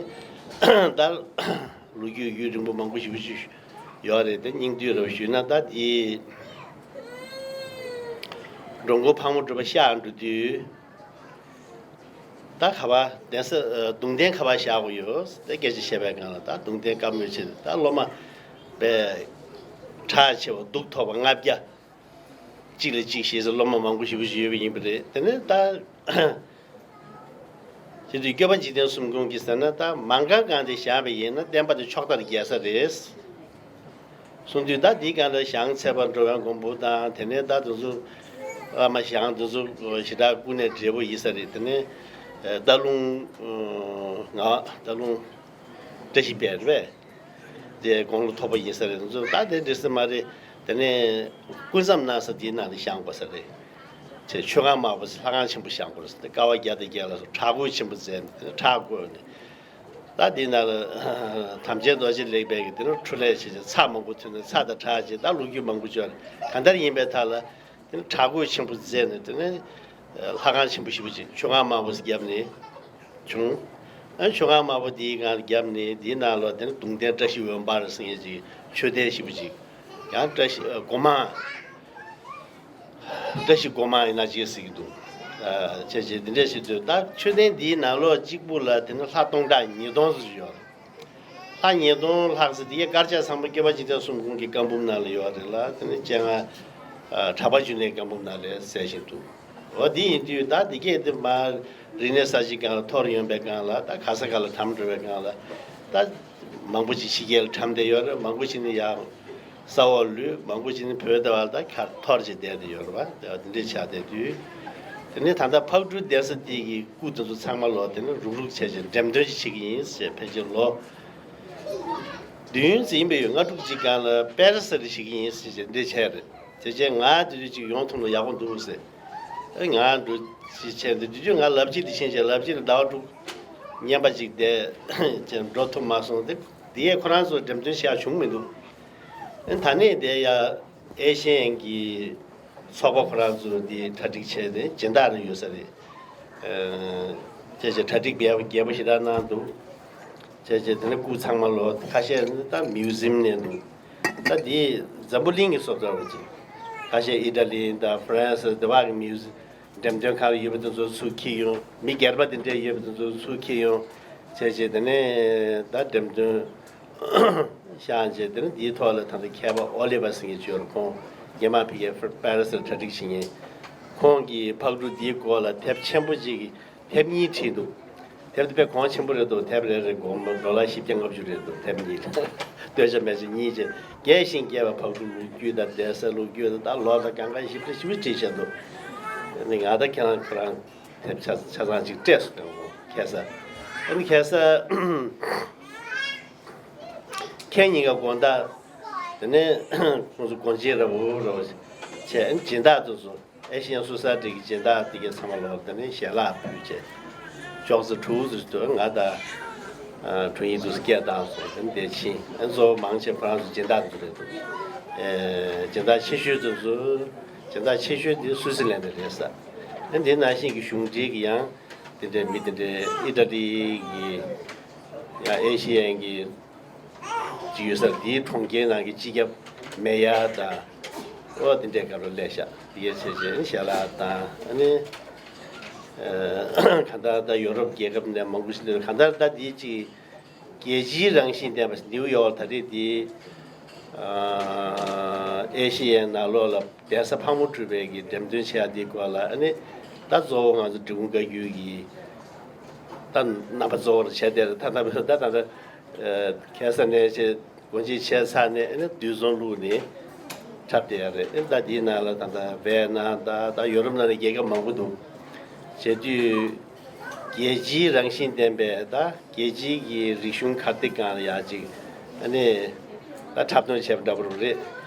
ད་ལོ་རྒྱུས་ཡུན་རིང་པོ་མང་པོ་ཞེ་པོ་ཅིག་ཡོད་རེད། དེ་སྙིང་བསྡུས་རེ་བ་ཞུས་ན་ད་དེ་འགྲོ་མགོན་ཕག་མོ་གྲུ་པ་གཤེགས་འགྲོ་དུས། ད་ཁ་པར་གདན་ས་ཨ་གདུང་རྟེན་ཁ་པར་བཞག་དགོས་ཡོད། དེ་སྐད་ཆ་བཤད་པའི་སྒང་ལ་ད་གདུང་རྟེན་བཀའ་མོལ་བྱས། ད་སློབ་མ་པས་གྲགས་ཆེ་བ་གདུགས་ཐོགས་པ་ལྔ་བརྒྱ་གཅིག་ལ་གཅིག་བཞེས་ཟེར་སློབ་མ་མང་པོ་ཞེ་པོ་ཞིག་ཡོད་པ་ཡིན་པ་རེད། དེ་ནས་ད་དེ་དུས་སྐྱོབ་པ་འཇིག་རྟེན་གསུམ་མགོན་གྱིས་ཟེར་ན་ད་མ་འགགས་གང་དེ་བཞག་པ་ཡིན་ན་བསྟན་པ་དེ་ཕྱོགས་མཐར་རྒྱས་ས་རེད། གསུང་དུས་ད་འདིའི་སྒང་ལ་ཞང་ཚལ་པ་འགྲོ་བའི་མགོན་པོ་དང་། དེ་ནས་ད་དེ་ཚོ་བླ་མ་ཞང་དེ་ཚོ་ཞེ་དྲག་ཀུན་ནས་འབྲེལ་པོ་ཡིན་ས་རེད། དེ་ནས་རྟ་ལུང་ང་རྟ་ལུང་བཀྲ་ཤིས་དཔལ་རེད་པས། དེ་དགུང་ལོ་མཐོ་པོ་ཡིན་ས་རེད། དེ་ཚོ་ད་དེ་འདྲ་ས་མ་རེད། དེ་ནས་སྐུ་མཚམས་གནང་ས་དེའི་ནང་ལ་བཞེངས་དགོས་ས་རེད། ཅེས་མཆོད་ཁང་དམར་པོ་ཟེར་ལྷ་ཁང་ཆེན་པོ་བཞེངས་དགོས་རེད་ཟེར་ཏེ། ཀ་བ་བརྒྱ་དང་བརྒྱད་ལ་སོགས་བྲག་བརྐོས་ཆེན་པོ་མཛད་ནས་དེ་ནས་བྲག་བརྐོས་ནས། ད་འདི་ནང་ལ་དམ་ཅན་རྡོ་རྗེ་ལེགས་དཔལ་གྱི་དེ་ནས་འཕྲུལ་ལས་བྱས་བྱས་ཚྭ་མང་པོ་ཐོན་ནས་ཚྭ་དང་བྲག་བྱས། ད་ལོ་རྒྱུས་མང་པོ་བརྗོད་རེད། གང་ལྟར་ཡིན་པའི་ཐད་ལ་དེ་ནས་བྲག་བརྐོས་ཆེན་པོ་མཛད་ནས་དེ་ནས་ལྷ་ཁང་ཆེན་པོ་ཞེ་པོ་ཅིག་མཆོད་ཁང་དམར་པོ་ཞིག་བརྒྱབ་ནས་བྱུང་། ཨ་མཆོད་ཁང་དམར་པོ་འདིའི་སྒང་བརྒྱབ་ནས་འདིའི་ནང་ལོགས་དེ་ནས་གདུང་རྟེན་བཀྲ་ཤིས་འོད་འབར་ཟེར་མཁན་ཅིག་མཆོད་རྟེན་ཞེ་པོ་ཅིག་ཡང་བཀྲ་ཤིས་སྒོ་མང་། བཀྲ་ཤིས་སྒོ་མང་ཡིན་ན་ཅིག་ཟེར་གྱི་འདུག་ཨ་བྱས་བྱས་འདི་འདྲས་ཞིག་འདུག་ད་མཆོད་རྟེན་འདིའི་ནང་ལོགས་གཅིག་པུ་ལ་དེ་ནས་ལྷ་སྟོང་ཕྲག་ཉིས་སྟོང་ཙམ་ཡོད་རེད། ལྷ་ཉིས་སྟོང་ལྷག་ཙམ་དེ་གའི་དཀར་ཆག་ཚང་མ་སྐྱོབ་པ་འཇིག་རྟེན་གསུམ་མགོན་གྱི་བཀའ་འབུམ་ནང་ལ་ཡོད་རེད་ལ། དེ་ནས་སྤྱན་སྔ་ཨ་གྲགས་པ་འབྱུང་གནས་བཀའ་འབུམ་ནང་ལ་གསལ་བཞིན་འདུག་འོ་འདི་ཡིན་དུས་ད་འདི་གས་དེ་མར་རིག་གནས་གསར་བརྗེའི་སྒང་ལ་འཐོར་ཡོང་པའི་སྒང་ལ། ད་ག་ས་ག་ལ་གྲམ་འགྲོ་བའི་སྒང་ལ་ད་མང་པོ་ཅིག་ཕྱི་རྒྱལ་ལ་གྲམ་བསྡད་ཡོད་རེད། མང་པོ་ཅིག་ནི་ཡང་ས་འོག་ལུས། མང་པོ་ཅིག་ནི་བོད་དེ་བ་ལ་ད་ག་འཐོར་བྱས་བསྡད་དེ་ཡོད་རེད་བ། འདི་འདྲས་ཆགས་བསྡད་དུས། དེ་ནས་ད་ལྟ་ཕག་གྲུ་གདན་ས་དེ་གི་སྐུ་དེ་ཚོ་ཚང་མ་ལོག་དེ་ནས་རུག་རུག་བྱས་བྱས་འགྲེམས་སྟོན་ཅིག་བྱེད་ཀྱི་ཡིན་ཟེར། ཕལ་ཆེར་ལོ་བདུན་ཙམ་ཡིན་པས་ཡོད། ལྔ་དྲུག་ཅིག་སྒང་ལ་པེ་རི་སི་ལ་བྱེད་ཀྱི་ཡིན་ཟེར་བྱས་འདི་འདྲས་བྱས་རེད། དེ་རྗེས་ང་དེ་དུས་ཅིག་ཡོང་ཐུབ་ན་ཡག་པོ་འདུག་ཟེར། ཨེ་ང་འགྲོ་ཅིག་བྱས་འདི་དུས་ང་ལབ་ཅིག་དེ་ཕྱིན་ཆད་ལབ་ཅིག་ལ་ཟླ་བ་དྲུག་བརྙན་པ་ཅིག་བསྡད་ཅེས་འགྲོ་ཐུབ་མ་སོང་། དེ་དེ་ཡས་ཁོ་རང་ཚོ་འགྲེམས་སྟོན་བྱས་ཡག་བྱུང་མི་འདུག་ཨེ་ད་ནས་དེ་ཡ་ཨེ་ཤེ་ཡན་གྱི་ཚོགས་པ་ཁོ་རང་ཚོ་དེ་གྲ་སྒྲིག་བྱས་ཏེ་སྦྱིན་བདག་རེ་ཡོད་ས་རེད། ཨེ་བྱས་བྱས་གྲ་སྒྲིག་རྒྱས་པོ་རྒྱས་པོ་ཞེ་དྲག་གནང་འདུག་བྱས་བྱས་དེ་ནས་སྐུ་ཚང་མ་ལོག་ཁ་ཤས་ནི་ད་མིའུ་ཟིམ་ནས་འདུག་ད་དེ་འཛམ་བུ་གླིང་གི་བཟོ་འདྲ་བ་ཅིག་ཁ་ཤས་ཨི་ཊ་ལི་དང་ཧྥ་རན་སི་དེ་བ་གི་མིའུ་ཟིམ། འགྲེམས་སྟོན་ཁང་ལ་ཡོད་པ་དེ་ཚོ་ཚུར་འཁྱེར་ཡོང་། མི་སྒེར་པ་དེ་འདྲས་ཡོད་པ་དེ་ཚོ་ཚུར་འཁྱེར་ཡོང་བྱས་བྱས། དེ་ནས་ད་འགྲེམས་སྟོན་བཞག་བྱས། དེ་ནས་དེའི་ཐོག་ལ་ད་ལྟ་མཁས་པ་ཨོ་ལི་ཝར་ཟེར་མཁན་ཅིག་ཡོད་རེད། ཁོང་རྒྱ་དམར་ཕ་གིའི་པེ་རི་སི་ལ་གྲ་སྒྲིག་བྱེད་མཁན། ཁོང་གིས་ཕག་གྲུ་འདིའི་སྐོར་ལ་དེབ་ཆེན་པོ་ཅིག་གི་དེབ་གཉིས་བྲིས་འདུག་དེབ་དེ་དཔེ་གོང་ཆེན་པོ་རེད་འདུག་དེབ་རེ་རེ་སྒོར་མོ་ཌོ་ལར་བཞི་བརྒྱ་ལྔ་བཅུ་རེད་འདུག་དེབ་གཉིས་ལ་སྟོད་ཆ་སྨད་ཆ་གཉིས་བྱས། རྒྱས་ཤིང་རྒྱས་པ་ཕག་གྲུ་ལོ་རྒྱུས་དང་གདན་ས་ལོ་རྒྱུས་དང་། ད་ལོ་དང་གང་ག་ཞིབ་ཕྲ་ཞིབ་ཕྲ་བྲིས་བྱས་འདུག་ཨ་ནི་ང་ད་ཁྱེད་རང་ཁོ་རང་དེབ་ཆ་ཆ་ཚང་ཅིག་སྤྲད་སོང་། ཁ་སང་ཨ་ནི་ཁ་སང་ཁྱེད་གཉིས་ཀ་དགོང་དག་དེ་ནས་ཁོང་ཚོ་སྒོ་འབྱེད་ར་བོ་ར་བོ་བྱས། ཨ་ནི་སྦྱིན་བདག་དེ་ཚོ་ཨེ་ཤི་ཡན་སོ་སའི་ཊི་གི་སྦྱིན་བདག་དེ་གའི་ཚང་མ་ལོག་དེ་ནས་ཞལ་ལག་ཕུལ་བྱས། ཅོག་ཙེ་དྲུག་ཙམ་ཞིག་འདུག་ང་དང་ཨ་དྲུང་ཡིག་དུ་སྐད་བཏང་སོང་། དེ་ནས་དེ་ཕྱིན། ཨ་གཙོ་བོ་མང་ཆེ་ཁོ་རང་ཚོ་སྦྱིན་བདག་དེ་ཚོ་རེད་འདུག་ཨེ་སྦྱིན་བདག་ཆེ་ཤོས་དེ་ཚོ། སྦྱིན་བདག་ཆེ་ཤོས་དེ་སུད་སི་ལན་ཌ་རེད་ས། ཨ་དེ་ནང་བཞིན་གྱི་གཞུང་འབྲེལ་གྱི་ཡང་དེ་འདྲའི་མི་དེ་འདྲའི་ཨི་ཊ་ལི་གི་ཡང་ཨེ་ཤི་ཡན་གྱི་ཅིག་ཡོད་ས་རེད། དེའི་གྲོང་ཁྱེར་ནང་གི་སྤྱི་ཁྱབ་མེ་ཡར་དང་། ཨོ་དེ་འདྲའི་སྐབས་ལ་སླེབས་ཤག་དེ་གའི་ཆེད་ཆེད་ཞལ་ལག་དང་། ཨ་ནི་ཨ་གང་ལྟར་ད་ཡོ་རོབ་རྒྱལ་ཁབ་ནས་མང་པོ་ཞིག་སླེབས། གང་ལྟར་ད་དེའི་ཅིག་རྒྱལ་སྤྱིའི་རང་བཞིན་ལྡན་པ་ནིའུ་ཡོག་ད་རེས་དེ་ཨ་ཨེ་ཤི་ཡའི་ནང་ལོགས་ལ་གདན་ས་ཕག་མོ་གྲུ་པའི་གི་འགྲེམས་སྟོན་བྱེད་ཡག་དེའི་སྐོར་ལ། ཨ་ནི་ད་གཙོ་བོ་ང་ཚོ་འབྲི་གུང་བཀའ་བརྒྱུད་ཀྱི་ད་རྣམ་པ་གཙོ་བོར་བྱས་ཏེ། ད་ད་ད་ད་ད་ཁ་སང་ནས་བྱས། སྒོ་འབྱེད་བྱས་ཚར་ནས་ཨ་ནི་འདུས་ཚོགས་བླུགས་ནས་འཁྲབ་བསྡད་ཡ་རེད། ཨ་ནི་ད་དེའི་ནང་ལ་ད་ལྟ་ཝེ་ནམ་དང་། ད་ཡོ་རོབ་ནང་ལ་རྒྱལ་ཁབ་མང་པོ་འདུག་བྱས་དུས་རྒྱལ་སྤྱིའི་རང་བཞིན་ལྡན་པའི་ད་རྒྱལ་སྤྱིའི་གི་རིག་གཞུང་གར་སྟེགས་སྒང་ལ་ཡ་ཅིག་ཨ་ནི་ད་འཁྲབ་སྟོན་བྱས་པ་འདྲ་པོ་རེད།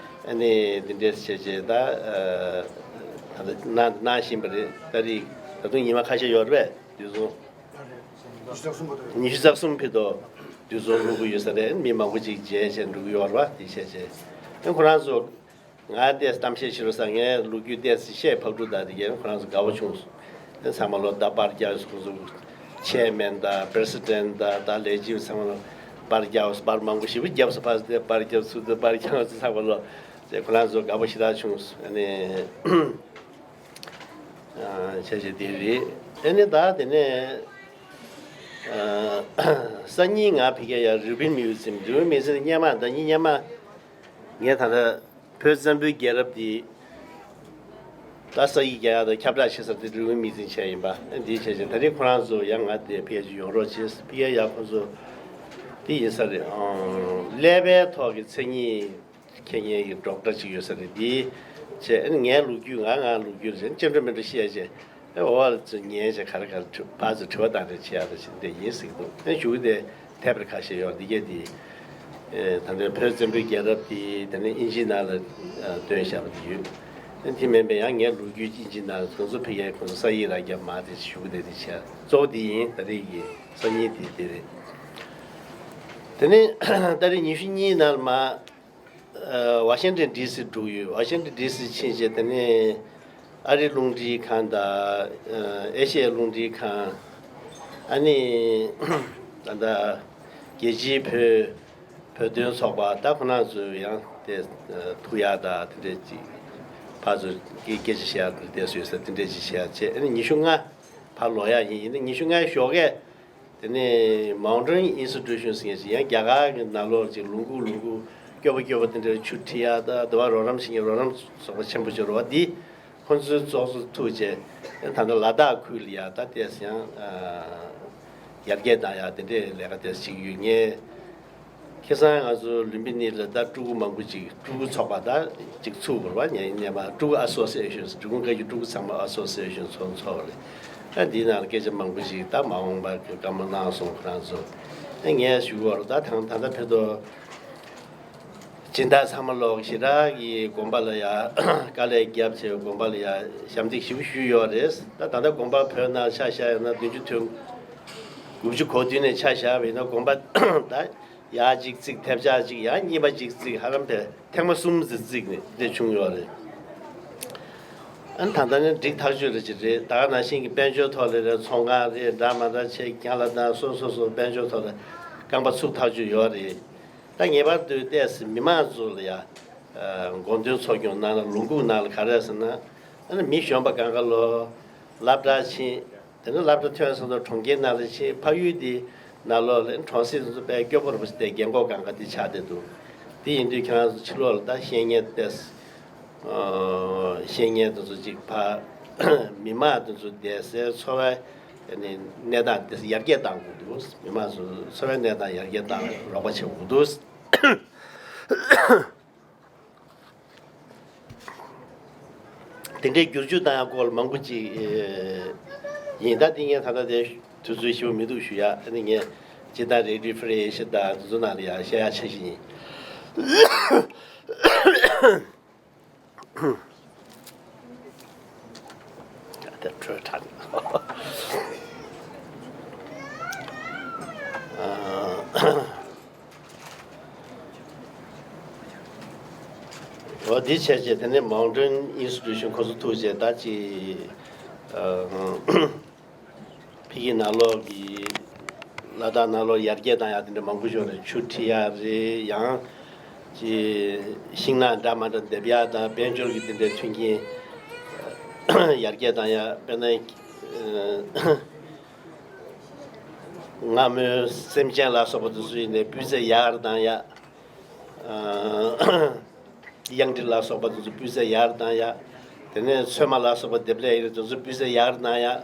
ཨ་ནི་འདི་འདྲས་བྱས་བྱས་ད་ད་ལྟ་གནང་གནང་བཞིན་པ་རེད། ད་རེས་ད་དུང་ཉི་མ་ཁ་ཤས་ཡོད་རེད་པས། འདུས་ཚོགས། ཉི་ཤུ་རྩ་གསུམ་བར་དུ་འདུས་ཚོགས་འགྲོ་གི་ཡོད་ས་རེད། མི་མང་པོ་ཅིག་མཇལ་བྱས་འགྲོ་གི་ཡོད་རེད་པ། དེ་བྱས་བྱས། ཨ་ཁོ་རང་ཚོ་ང་ཏོག་ཙམ་གཏམ་བཤད་བྱེད་རོགས་ཟེར། ངས་ལོ་རྒྱུས་ཏོག་ཙམ་བཤད། ཕག་གྲུ་དང་དེ་གས་ཁོ་རང་ཚོ་དགའ་པོ་བྱུང་སོང་། ཨ་ཚང་མ་ལོག་ད་པར་རྒྱག་སོང་། ཁོ་ཚོ་ཆེར་མེན་དང་པེ་རེ་སི་ཌེན་ཊི་དང་ད་ལས་བྱེད་ཚང་མ་ལོག་པར་རྒྱག་སོང་། པར་མང་པོ་ཞེ་པོ་བརྒྱབ་སོང་། ཕར་ཚུར་དེ་པར་རྒྱབ། ཚུར་དེ་པར་རྒྱག་སོང་། ཚང་མ་ལོག་ཚེ་ཁོ་རང་ཚོ་དགའ་པོ་ཞེ་དྲག་བྱུང་སོང་། ཨ་ནི། བྱས་བྱས་དེ་རེད། ཨ་ནི་ད་དེ་ནས་སང་ཉིན་ང་ཕ་གིར་ཡར་རི་ཝིན་མིའུ་ཛིམ། རི་ཝིན་མིའུ་ཛིམ་སྔོན་མ། ཟླ་ཉིན་སྔོན་མ་ངས་ད་ལྟ་བོད་བཙན་པོའི་རྒྱལ་རབས་འདི་ད་ས་ཡིག་རྒྱག་ཡག་དང་ཁྱབ་བསྒྲགས་བྱེད་ས་དེ་རི་ཝིན་མིའུ་ཛིམ་བྱས་ཡིན་པ། ཨ་འདི་བྱས་བྱས་ད་རེས་ཁོ་རང་ཚོ་ཡང་ང་དེ་ཕ་གིར་ཅིག་ཡོང་རོགས་བྱས། ཕ་གིར་ཡར་ཁོ་ཚོ་དེ་ཡིན་ས་རེད། ཀླད་པའི་ཐོག་གི་མཚན་ཉིད་མཁྱེན་མཁན་གྱི་ཌོག་ཊར་ཅིག་ཡོད་ས་རེད། དེའི་བྱས། ཨ་ནི་ངའི་ལོ་རྒྱུས། ང་ང་ལོ་རྒྱུས་རེད། ཅི་འདྲ་མི་འདྲ་བཤད་བྱས། ཨེ་འོ་ཚོ་ཉན་བྱས། ག་རེ་ག་རེ་དྲི་ཕར་ཚུར་དྲི་བ་དང་འདྲ་བྱེད་ཡག་དང་བྱེད་འདི་ཡིན་ཟེར་གྱི་འདུག་ཨེ་གཞུག་དེ་ཐེབས་རེ་ཁ་ཤས་ཡོད། འདི་གས་དེ་ ཨེ་ད་ལྟ་བོད་བཙན་པོའི་རྒྱལ་རབས་དེ་ད་ནི་ཨིན་ཇིའི་ནང་ལ་ཨ་བཏོན་བཞག་པ་དེ་ཡོད། ཨ་དེ་མིན་པའི་ཡང་ངའི་ལོ་རྒྱུས་ཨིན་ཇིའི་ནང་ལ་དེ་ཚོ་ཕ་གིར་ཁོང་ཚོ་ས་ཡིག་རག་རྒྱབ་མ་དེ་ཞུ་གི་དེ་དེ་བྱས་གཙོ་བོ་དེ་ཡིན། ད་རེས་ཀྱི་སང་ཉིན་དེ་དེ་རེད། དེ་ནས་ཏ་རིག་ཉི་ཤུ་གཉིས་ནང་ལ་མ། ཨ་ཝ་ཤིང་ཏོན་ཌི་སི་འགྲོ་ཡོད། ཝ་ཤིང་ཏོན་ཌི་སི་ཕྱིན་རྗེས་དེ་ནས་ཨ་རི་རླུང་འཕྲིན་ཁང་དང་ཨ་ཨེ་ཤི་ཡའི་རླུང་འཕྲིན་ཁང་། ཨ་ནི་ད་ལྟ་རྒྱལ་སྤྱིའི་བོད་བོད་དོན་ཚོགས་པ་ད་ཁོ་རང་ཚོས་ཡང་དེ་ཨ་ཐུག་ཡག་དང་དེ་འདྲས་ཅིག་ཕར་ཚུར་སྐད་སྐད་ཆ་བཤད་ཡག་དེ་བཟོས་ས་དེ་འདྲས་ཅིག་བྱས་བྱས། ཨ་ནི་ཉི་ཤུ་ལྔ་ཕར་ལོག་ཡག་ཡིན། ཡིན་ན་ཉི་ཤུ་ལྔའི་ཞོགས་ཀས། དེ་ནས་Modern Institutions ཟེར་མཁན་ཞིག་ཡང་རྒྱ་གར་གྱི་ནང་ལོགས་ཀྱི་ལུང་ཁུག་ལུང་ཁུག་སྐྱོ་པོ་སྐྱོ་པོ་དེ་འདྲའི་ཆུ་ཁྲིད་ཡག་དང་དེ་བ་རོགས་རམ་བྱེད་མཁན་རོགས་རམ་ཚོགས་པ་ཆེན་པོ་ཅིག་རེད་བ། འདི་ཁོང་ཚོའི་ཚོགས་གཙོ་ཐུག་བྱས་ད་ལྟ་ལ་དྭགས་ཁུལ་ལ་ཡ་ད་ལྟས་ཡང་ཡར་རྒྱས་བཏང་ཡག་དེ་འདྲའི་ལས་ཀ་དེ་བྱེད་ཀྱི་ཡོད། ངས་ཁ་སང་ང་ཚོ་ལུམ་བི་ནི་ལ་ད་ཕྲུ་གུ་མང་པོ་ཅིག་ཕྲུ་གུ་ཚོགས་པ་ད་ཅིག་ཚུགས་པ་རེད་བ། ངས་ཉེ་མ་ཕྲུ་གུ་ཨ་སོ་སི་ཨེ་ཤོན་འབྲི་གུང་ཁ་གི་ཕྲུ་གུ་ཚང་མ་ཨ་སོ་སི་ཨེ་ཤོན་ཚོགས་ཚོགས་རེད། ད་འདིའི་ནང་ལ་སྐད་ཆ་མང་པོ་ཞིག་ད་མ་འོངས་པར་གྱི་བཀའ་མོལ་གནང་སོང་ཁོ་རང་ཚོ། ཨ་ངས་ཞུ་བར་ད་ཐང་ད་ལྟ་ཕེབས་དོ། སྦྱིན་བདག་ཚང་མ་ལོག་ཞེ་དྲག་གི་དགོན་པ་ལ་ཡ་དཀའ་ལས་བརྒྱབ་བྱས་དགོན་པ་ལ་ཡ་ཞབས་འདེགས་ཞེ་པོ་ཞུས་ཡོད་རེད། ད་ད་ལྟ་དགོན་པ་བོད་ནང་ཆ་བཞག་ཡོད་ན་བདུན་ཅུ་དོན་དགུ་བཅུ་གོ་བདུན་ནས་ཆ་བཞག་པ་ཡིན་ན་དགོན་པ་ད་ཡ་གཅིག་བརྩིགས། ཐེབས་ཆག་གཅིག་ཡ་གཉིས་པ་གཅིག་བརྩིགས། ཧ་ལམ་དེ་ཐེངས་མ་གསུམ་ཙམ་བརྩིགས་ནས་དེ་བྱུང་ཡོད་རེད། ཨ་ནི་ད་ལྟ་ནི་འགྲིག་ཐག་ཆོད་རེད་ཅིག་རེད། ད་ག་ནང་བཞིན་གྱི་དཔལ་འབྱོར་ཐོག་ལ་རེད། ཚོང་ཁང་རེད། འདྲ་མ་འདྲ་ཆེ་རྐྱང་ལ་དང་སོ་སོ་སོ་དཔལ་འབྱོར་ཐོག་ལ་རྐང་པ་ཚུགས་ཐག་ཆོད་ཡོད་རེད། ད་ངེས་པར་དུ་ཏོག་ཙམ་མི་མང་ཚོ་ལ་ཡ་ཨ་དགོངས་དོན་ཚོགས་སྐྱོང་གནང་ན། ལུང་ཁུག་ནང་ལ་ག་རེ་ཟེར་ན། ཨ་ནི་མི་གཞོན་པ་སྒང་ག་ལོ་སློབ་གྲྭ་ཕྱིན། དེ་ནས་སློབ་གྲྭ་ཐོན་སོང་ཙང་གྲོང་ཁྱེར་ནང་ལ་ཕྱིན། ཕ་ཡུལ་དེ་ནང་ལོགས་ལ་གྲོང་གསེབ་དེ་ཚོ་དཔེ་སྐྱོ་པོ་རེད་པ་ཞིག་སྟེ། རྒན་གོག་སྒང་ག་དེ་ཆགས་བསྡད་འདུག་དེ་ཡིན་དུས་ཁྱེད་རང་ཚོ་ཕྱི་ལོགས་ལ་ད་བཤད་མཁན་ཏོག་ཙམ་ཨ་བཤད་མཁན་དེ་ཚོ་ཅིག་ཕ་མི་མང་དེ་ཚོ་བསྡད་སའི་འཚོ་བའི་གནས་སྟངས་དེ་ཚོ་ཡར་རྒྱས་གཏང་དགོས་འདུག་མི་མང་ཚོ་འཚོ་བའི་གནས་སྟངས་ཡར་རྒྱས་གཏང་རོགས་པ་བྱེད་དགོས་འདུག་དེ་འདྲའི་བསྒྱུར་བཅོས་བཏང་ཡག་སྐོར་མང་པོ་ཅིག་ཡིན། ད་དེ་ངས་ད་ལྟ་དེ་དུས་ཚོད་ཞེ་པོ་མི་འདུག་ཞུ་ཡ། ཨ་ནི་ངས་སྤྱིར་བཏང་རེ་ཌིའོ་ཧྥི་རི་ཨེ་ཤ་དང་དེ་ཚོ་ནང་ལ་ཡང་བཤད་ཡ་འཆར་གཞི་ཡིན། དེ་འཕྲོས་དྲགས། འོ་འདི་བྱས་རྗེས་དེ་ནས་Modern Institution ཁོ་ཚོ་ཐུག་རྗེས་ད་ཅི་ཕ་གི་ནང་ལོགས་ཀྱི་ལ་དྭགས་ནང་ལོགས་ཡར་རྒྱས་བཏང་ཡག་དེ་འདྲ་མང་པོ་ཞིག་རེད། ཆུ་ཁྲིད་ཡག་རེད། ཡང་ཅི་ཤིང་ནགས་འདྲ་མ་འདྲ་འདེབས་ཡག་དང་དཔལ་འབྱོར་གྱི་དེ་འདྲའི་མཐུན་རྐྱེན་ཡར་རྒྱས་བཏང་ཡག་དཔེར་ན། སྔ་མོའི་སེམས་ཅན་ལ་སོགས་པ་དེ་ཚོ་ཡིན་ནའི་སྤུས་ཚད་ཡག་རུ་བཏང་ཡག་གཡང་ཊི་ལ་སོགས་པ་དེ་ཚོ་སྤུས་ཚད་ཡག་རུ་བཏང་ཡག་དེ་ནས་ཚོད་མ་ལ་སོགས་པ་འདེབས་ལས་ཡིན་ནའི་དེ་ཚོ་སྤུས་ཚད་ཡག་རུ་བཏང་ཡག་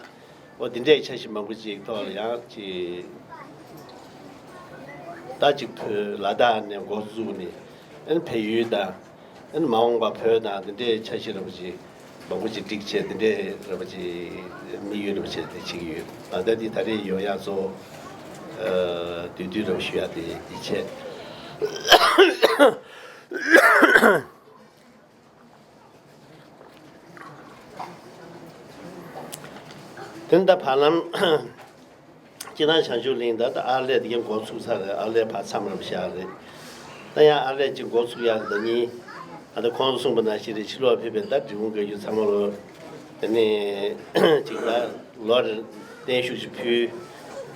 འོ་དེ་འདྲའི་འཆར་གཞི་མང་པོ་ཅིག་ཐོག་ལ་ཡང་ཅིག་ད་ཅིག་བོད་ལ་དྭགས་ནས་འགོ་བཙུགས་ནས་ཨ་ནི་བལ་ཡུལ་དང་། ཨ་ནི་མ་འོངས་པ་བོད་དང་དེ་འདྲའི་འཆར་གཞི་རེ་བ་ཅིག་མང་པོ་ཅིག་བསྒྲིགས་བྱས། དེ་འདྲའི་རེ་བ་ཅིག་དམིགས་ཡུལ་རེ་བ་ཅིག་དེ་བྱེད་ཀྱི་ཡོད། ད་ལྟ་འདི་ད་རེས་ཡོང་ཡག་གཙོ་བོ་ཨ་བསྡུས་བསྡུས་རེ་བ་ཞུ་ཡག་དེ་འདི་བྱས། དེ་ནས་ད་བར་ལམ་སྤྱིར་བཏང་བྱང་ཆུབ་གླིང་ད་ལྟ་ཨར་ལས་དེ་གའི་འགོ་ཚུགས་ཚར་རེད། ཨར་ལས་ཕར་མཚམས་རེ་བཞག་རེད། ད་ཡང་ཨར་ལས་ཅིག་འགོ་ཚུགས་ཡག་ཟླ་ཉིན་ཨ་ད་ཁོང་ཚོ་གསུངས་པ་ནང་བཞིན་རེད། ཕྱི་ལོགས་ཕེབས་པའི་ད་འབྲི་གུང་བཀའ་བརྒྱུད་ཚང་མ་ལོ་དེ་ནས་ཅིག་ད་ལོ་རེར་བརྟན་བཞུགས་ཅིག་ཕུལ།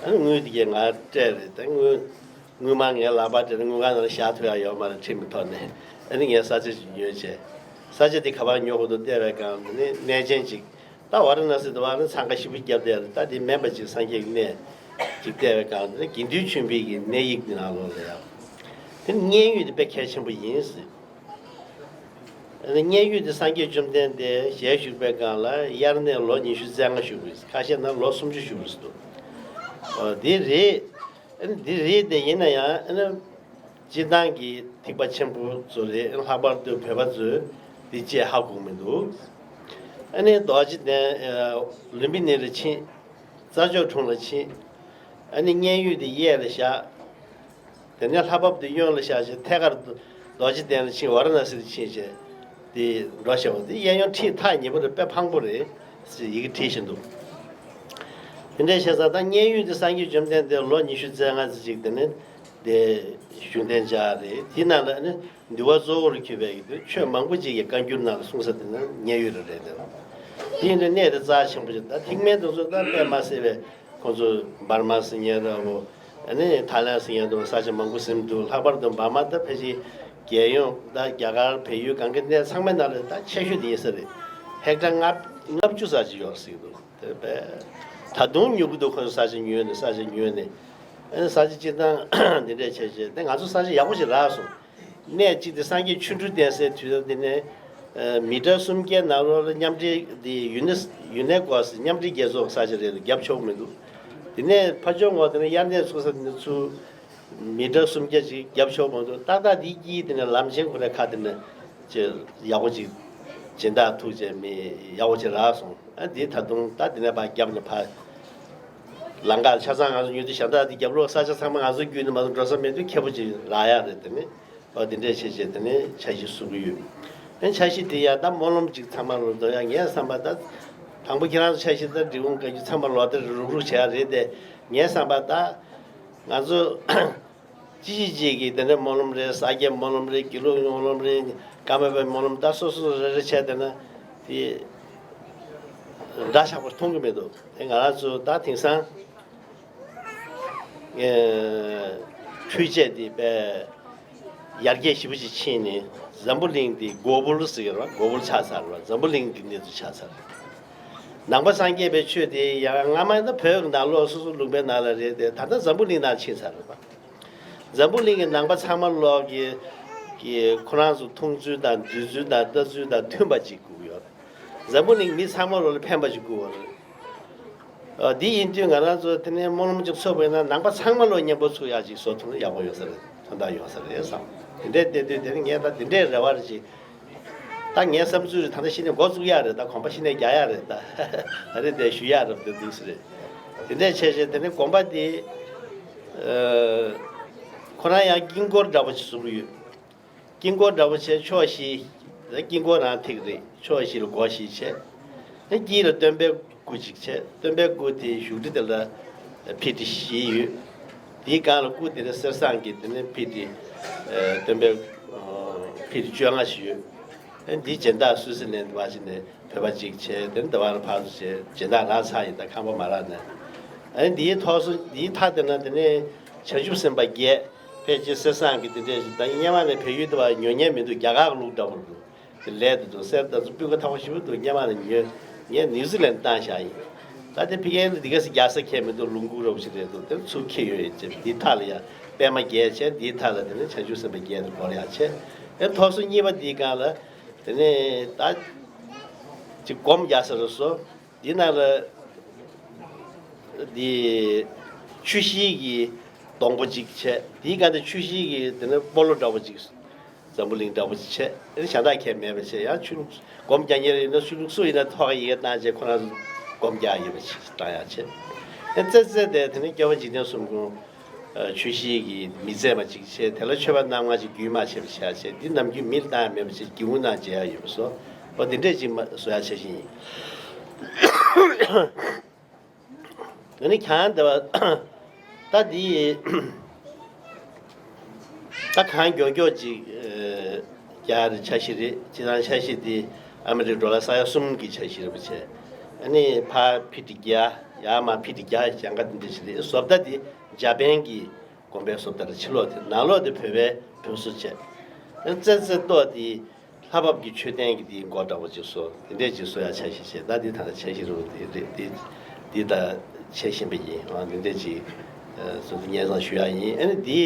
ཨ་ནི་དངུལ་དེ་གའི་ང་སྤྲད་རེད། ད་དངུལ་དངུལ་སྨར་ངའི་ལག་པར་སྤྲད་ནས་དངུལ་ཁང་ནང་ལ་བཞག་ཐུབ་ཡག་ཡོད་མ་རེད། ཁྲིམས་ཀྱི་ཐོག་ནས། ཨ་ནི་ངས་ས་ཆ་ཅིག་ཉོས་བྱས། ས་ཆ་དེ་ག་པར་ཉོ་དགོས་འདུག་བལྟས་པའི་སྒང་དེ་ནས་གནས་ཆེན་ཅིག་ད་ཝཱ་ར་ཎ་སི་དུ་བ་ནི་འཚང་ཁ་ཞེ་པོ་བརྒྱབ་བསྡད་རེད། ད་དེ་མིན་པ་ཅིག་སངས་རྒྱས་ཀྱི་གནས་ཅིག་བལྟས་པའི་སྒང་དེ་ནས་དགེ་འདུན་ཆོས་འཕེལ་གྱི་གནས་ཡིག་ནང་ལོགས་ལ་ཡང་དེ་མཉན་ཡོད་དེ་དཔེ་གལ་ཆེན་པོ་ཡིན་ཟེར། ཨ་ནི་མཉན་ཡོད་དེ་སངས་རྒྱས་བཅོམ་ལྡན་འདས་ཞལ་བཞུགས་པའི་སྒང་ལ་དབྱར་གནས་ལོ་ཉི་ཤུ་རྩ་ལྔ་བཞུགས་པ་རེད། ཁ་ཤས་ན་ལོ་སུམ་ཅུ་བཞུགས་པ་རེད་འདུག་འོ་དེ་རེད། ཨ་ནི་འདི་རེད་དེ་ཡིན་ན་ཡང་ཨ་ནི་སྤྱིར་བཏང་གི་ཐེག་པ་ཆེན་པོ་ཚོ་རེད། ལྷག་པར་དུ་བོད་པ་ཚོས་འདི་ཅིག་ཧ་གོ་མི་འདུག་ཨ་ནི་རྡོ་རྗེ་གདན་ལུམ་བི་ནི་ལ་ཕྱིན། རྩྭ་མཆོག་གྲོང་ལ་ཕྱིན། ཨ་ནི་མཉན་ཡོད་དེ་གཡས་ལ་བཞག་དེ་ནས་ལྷ་བབས་དེ་གཡོན་ལ་བཞག་བྱས་ཐད་ཀར་རྡོ་རྗེ་གདན་ལ་ཕྱིན། ཝཱ་ར་ཎ་སི་ལ་ཕྱིན་བྱས་དེ་འགྲོ་བཞག་པ་དེ་གཡས་གཡོན་ཁྲིད་ཐག་ཉེ་པོ་རེད། དཔེ་ཕངས་པོ་རེད་ཟེར་ཡི་གེ་བྲིས་བཞིན་འདུག་དེ་འདྲའི་བྱས་ཙང་ད་མཉན་ཡོད་དེ་སངས་རྒྱས་བཅོམ་ལྡན་འདས་ལོ་ཉི་ཤུ་རྩ་ལྔ་ཙམ་ཅིག་དེ་ནས་དེ་བཞུགས་གདན་འཇགས་རེད། དེ་ནང་ལ་ནི་འདུལ་བ་གཙོ་བོར་གྱུར་པའི་གི་ཆོས་མང་པོ་ཅིག་གི་བཀའ་འགྱུར་ནང་ལ་གསུངས་ས་དེ་ནི་མཉན་ཡོད་རེད་རེད་དེ། དེ་ཡིན་དུས་གནས་དེ་རྩ་ཆེན་པོ་ཅིག་ད་ཐེག་དམན་དེ་ཚོ་ད་དཔེ་མ་སྲིད་པའི་ཁོང་ཚོ་འབར་མ་ཟེར་མཁན་འདྲ་བོ། ཨ་ནི་ཐའི་ལན་ཟེར་མཁན་འདྲ་བོ། ས་ཆ་མང་པོ་ཟིན་འདུག་ལྷག་པར་དུ་འབར་མ་ད་ཕལ་ཆེར་རྒྱལ་ཡོངས་ད་རྒྱ་གར་བལ་ཡུལ་གང་གི་གནས་ཚང་མའི་ནང་ལ་ད་ཆེ་ཤོས་དེ་ཡིན་ས་རེད། ཧེག་ཊར་ལྔ་ལྔ་བཅུ་ཙམ་ཅིག་ཡོད་ཟེར་གྱི་འདུག་དེ་བས་ད་དུང་ཉོ་གི་འདུག་ཁོ་ཚོ་ས་ཆ་ཉོས་ནས། ས་ཆ་ཉོས་ནས་ཨ་ནི་ས་ཆ་སྤྱིར་བཏང་འདི་འདྲས་བྱས་བྱས་ཏེ་ང་ཚོ་ས་ཆ་ཡག་པོ་ཞིག་རག་སོང་། གནས་གཅིག་དེ་སངས་རྒྱས་ཆོ་འཕྲུལ་ལྡན་སའི་དུས་དེ་ནས་ཨ་མི་ཊར་སུམ་བརྒྱའི་ནང་ལོགས་ལ་མཉམ་འབྲེལ་དེ་ཡུ་ནེ་ཡུ་ནེ་སྐོ་ཟེར་མཉམ་འབྲེལ་རྒྱལ་ཚོགས་ས་ཆ་རེད་འདུག་རྒྱབ་ཆོག་མི་འདུག་དེ་ནས་ཕར་ཕྱོགས་ངོས་དེ་ནས་དབྱར་གནས་ཚུགས་ས་དེ་ནས་ཚུར་མི་ཊར་སུམ་བརྒྱ་ཅིག་རྒྱབ་ཆོག་མི་འདུག་ཏག་ཏག་དེའི་དཀྱིལ་དེ་ནས་ལམ་ཆེན་ཁོ་རའི་ཁ་དེ་ནས་ཅེ་ཡག་པོ་ཅིག་སྦྱིན་བདག་ཐུག་བྱས་མི་ཡག་པོ་ཅིག་རག་སོང་། ཨ་འདི་ད་དུང་ད་དེ་ནས་ཕར་རྒྱབ་ནས་ཕར་ལམ་ཁ་ཆ་ཚང་ང་ཚོ་ཉོས་དུས་ཤ་སྟག་དེ་རྒྱབ་ལོགས་ས་ཆ་ཚང་མ་ང་ཚོ་བརྒྱུད་ནས་མ་གཏོགས་འགྲོ་ས་མེད་དུས་ཁེ་པོ་ཅིག་རག་ཡག་རེད། དེ་ནས་ཨོ་དེ་འདྲས་བྱས་བྱས་དེ་ནས་འཆར་གཞི་བཟོ་གི་ཡོད། ཨ་འཆར་གཞི་དེ་ཡང་ད་སྨོན་ལམ་ཅིག་ཚང་མ་ལོ་འདོན་ཡག་ངས་བསམ་པ་ད་དང་པོ་ཁྱེད་རང་ཚོ་འཆར་གཞི་ད་འབྲི་གུང་བཀའ་བརྒྱུད་ཚང་མ་ལོ་ལྟར་རུག་རུག་བྱེད་ཡག་རེད་དེ། ངས་བསམ་པ་ད་ང་ཚོ་ཅི་ཅི་ཅིག་གིས་དེ་འདྲའི་སྨོན་ལམ་རེད། ས་སྐྱའི་སྨོན་ལམ་རེད། དགེ་ལུགས་སྨོན་ལམ་རེད། ཀརྨ་པའི་སྨོན་ལམ་ད་སོ་སོ་རེ་རེ་བྱས་བསྡད་ན་དེ་འདྲ་ཆགས་པར་མཐོང་གི་མི་འདུག་དེ་ང་རང་ཚོ་ད་དེང་སང་ཨེ་འཕྲུལ་ཆས་དེ་དཔེ་ཡར་རྒྱས་ཞེ་པོ་ཅིག་ཕྱིན་ནས་འཛམ་བུ་གླིང་འདི་གོ་བུལ་ཟེར་གི་རེད་པ། གོ་བུལ་ཆགས་ཚར་རེད་པ། འཛམ་བུ་གླིང་གི་གནས་ཚུལ་ཆགས་ཚར་རེད། ནང་པ་སངས་རྒྱས་པའི་ཆོས་དེ་ཡང་སྔ་མ་ད་བོད་ཀྱི་ནང་ལོགས་སོ་སོ་ལུང་པའི་ནང་ལ་རེད་དེ། ད་ལྟ་འཛམ་བུ་གླིང་ནང་ཕྱིན་ཚར་རེད་པ། འཛམ་བུ་གླིང་གི་ནང་པ་ཚང་མ་ལོག་གི་གི་ཁོ་རང་ཚོ་མཐོང་ཚུལ་དང་འདོད་ཚུལ་དང་ལྟ་ཚུལ་དང་མཐུན་པ་ཅིག་དགོས་ཀྱི་ཡོད་རེད། འཛམ་བུ་གླིང་མི་ཚང་མ་ལོག་ལ་ཕན་པ་ཅིག་དགོས་པ་རེད། ཨ་འདི་ཡིན་དུས་ང་རང་ཚོ་དེ་ནས་སྨོན་ལམ་ཅིག་ཚོགས་པ་ཡིན་ན་ནང་པ་ཚང་མ་ལོག་མཉམ་པོ་ཚུགས་ཡག་ཅིག་བཟོ་ཐུབ་ན་ཡག་པོ་ཡོད་ས་རེད། དོན་དག་ཡོད་ས་རེད་བསམ། དེ་འདྲས་བལྟས་དུས་དེ་ནི་ངས་ད་དེ་འདྲས་རེ་བ་རེ་ཅིག་ད་ངའི་བསམ་ཚུལ་རེད། ད་ལྟ་གཞི་ནས་འགོ་བཙུགས་ཡག་རེད། ད་གོམ་པ་གཞི་ནས་རྒྱག་ཡག་རེད། ད་ད་རེས་དེ་ཞུ་ཡག་རེད། དེ་འདུག་སེ་རེད། དེ་འདྲས་བྱས་བྱས་དེ་ནས་དགོན་པ་དེ་ཨ་ཁོ་རང་ཡང་དཀྱིལ་འཁོར་འདྲ་པོ་ཞིག་བཟོ་གི་ཡོད། དཀྱིལ་འཁོར་འདྲ་པོ་བྱས་ཕྱོགས་བཞི། དཀྱིལ་འཁོར་རང་ཐིག་རེད། ཕྱོགས་བཞི་ལ་སྒོ་བཞི་བྱས། དེ་དཀྱིལ་ལ་སྟོན་པའི་སྐུ་གཅིག་བྱས། སྟོན་པའི་སྐུ་དེའི་བཞུགས་ཁྲི་དེ་ལ་ཕི་ཊི་བཞི་ཡོད། དེའི་སྒང་ལ་སྐུ་དེ་ལ་གསེར་ཟངས་ཀྱི་དེ་ནས་ཕི་ཊི་ཨ་སྟོན་པའི་ཨ་ཕི་ཊི་བཅོ་ལྔ་ཞིག་ཡོད། ཨ་འདིའི་སྦྱིན་བདག་སུད་སི་ལན་དུ་བ་ཞིག་ནས་བོད་པ་གཅིག་བྱས། དེ་ནས་དེ་བར་ཕར་ཚུར་བྱས། སྦྱིན་བདག་རག་ཚར་ཡིན། ད་ཁང་པ་མ་རག་ནས། ཨ་ནི་འདིའི་ཐོག་སོ་འདིའི་མཐའ་དེ་ན་དེ་ནས་བྱང་ཆུབ་སེམས་དཔའ་བརྒྱད། ཕལ་ཆེར་གསེར་ཟངས་ཀྱི་དེ་འདྲས་ཞིག་ད་སྔོན་མ་ནས་བལ་ཡུལ་དུ་བ་ཉོ་མཁན་མི་འདུག་རྒྱ་གར་གྱི་ལུགས་འདྲ་པོ་འདུག་དེ་ལས་དེ་ཚོ་གསེར་དེ་ཚོ་སྤུས་ཀ་མཐོ་པོ་ཞེ་པོ་འདུག་སྔོན་མ་ནས་ཉོས། ངས་ནིའུ་ཛི་ལན་བཏང་བཞག་ཡིན། ད་དེ་ཕ་གིར་འདི་ག་སེ་རྒྱག་ས་ཁྱད་མི་འདུག་ལུང་ཁུག་འདྲ་པོ་ཞིག་རེད་འདུག་དེ་ཚུར་འཁྱེར་ཡོང་ཡིན་ཅེས། འདིའི་མཐའ་ལ་ཡང་པད་མ་བརྒྱད་བྱས། འདིའི་མཐའ་ལ་དེ་ནས་བྱང་ཆུབ་སེམས་དཔའ་བརྒྱད་དེ་སྒོར་ཡག་བྱས། ཨེ་ཐོག་སོ་གཉིས་པ་འདིའི་སྒང་ལ་དེ་ནས་ད་ཅིག་སྒོམ་རྒྱག་ས་རེད་སོ། འདི་ནང་ལ་འདི་ཆུ་ཤེལ་གྱི་སྡོང་པོ་གཅིག་བྱས། དེའི་སྒང་དེ་ཆུ་ཤེལ་གྱི་དེ་ནས་སྤོ་ལོ་འདྲ་པོ་གཅིག་འཛམ་བུ་གླིང་འདྲ་པོ་གཅིག་བྱས། ཨེ་གཞན་དག་ཁྱད་མེད་པ་བྱས། ཡང་ཆོས་ལུགས་སྒོམ་རྒྱག་མཁན་ཡིན་ན་ཆོས་ལུགས་སུ་ཡིན་ན་ཐོག་ཁ་ཡི་གེ་བཏང་བྱས་ཁོ་རང་ཚོ་སྒོམ་རྒྱག་ཡོད་པ་ཅིག་བཏང་ཡག་བྱས། ཨེ་རྩེ་རྩེ་དེ་དེ་ནས་སྐྱོབ་པ་འཇིག་རྟེན་གསུམ་མགོན་ཆུ་ཤེལ་གྱི་མི་མཛེས་མ་གཅིག་བྱས། དེ་ལ་མཆོད་པ་སྣ་ལྔ་ཅིག་རྒྱུན་མ་ཆད་པར་བྱས་བྱས། འདི་ནམ་རྒྱུན་མི་ལ་བཏང་ཡག་མེད་པ་བྱས། སྒེའུ་ཁུང་ནང་མཇལ་ཡག་ཡོད་པ་བཟོ། ཨོ་དེ་འདྲས་ཅིག་མ་བཟོ་ཡག་འཆར་གཞི་ཡིན། ཨ་ནི་གྱང་འདི་བ་ད་འདི་ད་གང་མགྱོགས་མགྱོགས་ཅིག་རྒྱག་རེ་འཆར་གཞི་རེད། སྤྱིར་བཏང་འཆར་གཞི་འདི་ཨ་མི་རི་ཀ་ཌོ་ལར་ས་ཡ་གསུམ་གྱི་འཆར་གཞི་རེད་པ་བྱས། ཨ་ནི་ཕར་ཕི་ཊི་བརྒྱ། ཡར་མར་ཕི་ཊི་བརྒྱ། གྱང་ཁ་འདི་འདྲ་ཞིག་རེད། བཟོ་ལྟ་འདི་འཇར་པན་གྱི་དགོན་པའི་བཟོ་ལྟ་རེད། ཕྱི་ལོགས་དེ། ནང་ལོགས་དེ་བོད་པའི་བོད་བཟོ་བྱས། ཨ་ནི་རྩེ་རྩེ་ཏོག་འདི་ལྷ་བབས་ཀྱི་མཆོད་རྟེན་གྱི་དེའི་སྒོ་འདྲ་པོ་ཅིག་བཟོ། དེ་འདྲས་ཅིག་བཟོ་ཡག་འཆར་གཞི་བྱས། ད་འདི་ད་ལྟ་འཆར་གཞི་རུ་དེ་རེད། དེ་འདི་ད་བྱེད་བཞིན་པ་ཡིན། ཨ་འདི་འདྲས་ཅིག་ཨ་སོ་སོ་སྙན་སེང་ཞུ་ཡག་ཡིན། ཨ་ནི་འདི་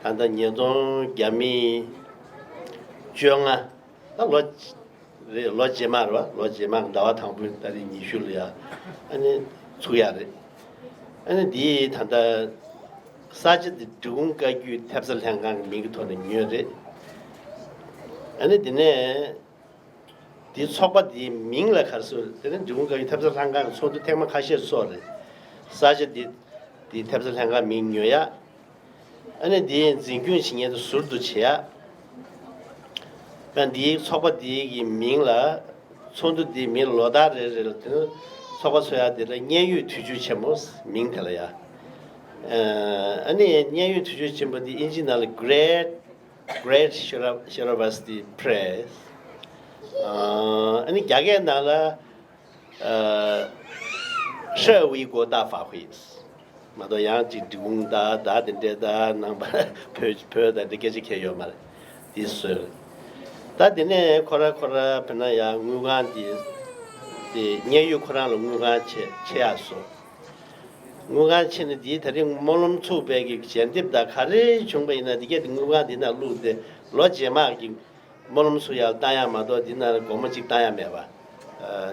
ད་ལྟ་ཉིས་སྟོང་བརྒྱ་མེད་བཅོ་ལྔ་ད་ལོ་རེད། ལོ་རྗེས་མ་རེད་བ། ལོ་རྗེས་མ་ཟླ་བ་དང་པོའི་ཏ་རིག་ཉི་ཤུ་ལ་ཡ་ཨ་ནི་ཚུགས་ཡག་རེད། ཨ་ནི་འདི་ད་ལྟ་ས་ཆ་འདི་འབྲི་གུང་བཀའ་བརྒྱུད་ཐེབས་རྩ་ལྷན་ཁང་གི་མིང་གི་ཐོག་ནས་ཉོས་རེད། ཨ་ནི་འདི་ནས་འདི་ཚོགས་པ་འདིའི་མིང་ལ་ག་རེ་ཟེར། དེ་ནི་འབྲི་གུང་བཀའ་བརྒྱུད་ཐེབས་རྩ་ལྷན་ཁང་གི་ཚོགས་འདུ་ཐེངས་མ་ཁ་ཤས་ཚོགས་རེད། ས་ཆ་འདི་འདི་ཐེབས་རྩ་ལྷན་ཁང་མིང་ཉོ་ཡག་ཨ་ནི་འདི་འཛིན་སྐྱོང་བྱེད་མཁན་དེ་ཟུར་དུ་བྱེད་ཡ། ད་འདིའི་ཚོགས་པ་འདིའི་གི་མིང་ལ། ཚོགས་འདུ་འདིའི་མིང་ལོ་ལྟར་རེ་རེ་ལ་དེ་ནི་ཚོགས་པ་འཚོགས་ཡ་དེ་ལ་མཉན་ཡོད་དུས་ཆེན་ཆེན་མོ། མིང་དེ་ལ་ཡ། ཨ་ནི་མཉན་ཡོད་དུས་ཆེན་ཆེན་པོ་འདི་ཨིན་ཇི་ནང་ལ་Great Great Shra- Shravasti Press. ཨ་ནི་རྒྱ་སྐད་ནང་ལ་ཨ་社会各大法会། མ་གཏོགས་ཡང་ཅིག་འབྲི་གུང་དང་ད་དེ་འདྲའི་ད་ནང་པ་བོད་བོད་དང་འདི་སྐད་ཆ་ཁྱད་ཡོད་མ་རེད། འདི་བཟོས། ད་དེ་ནས་ཁོ་ར་ཁོ་ར་བོད་ན་ཡང་དངུལ་ཁང་འདི་དེ་མཉན་ཡོད་ཁོ་རང་ལ་དངུལ་ཁང་ཆེ་ཆེ་ཡག་བཟོ། དངུལ་ཁང་ཆེ་ནས་འདིའི་ད་རིང་སྨོན་ལམ་ཚུགས་པའི་གི་ཞལ་འདེབས་དང་ག་རེ་བྱུང་པ་ཡིན་ན་འདི་གས་དེ་དངུལ་ཁང་འདི་ན་བླུགས་ཏེ་ལོ་རྗེས་མ་གི་སྨོན་ལམ་ཚུགས་ཡག་བཏང་ཡག་མ་གཏོགས་འདི་ན་སྒོར་མོ་གཅིག་བཏང་ཡག་མེད་པ།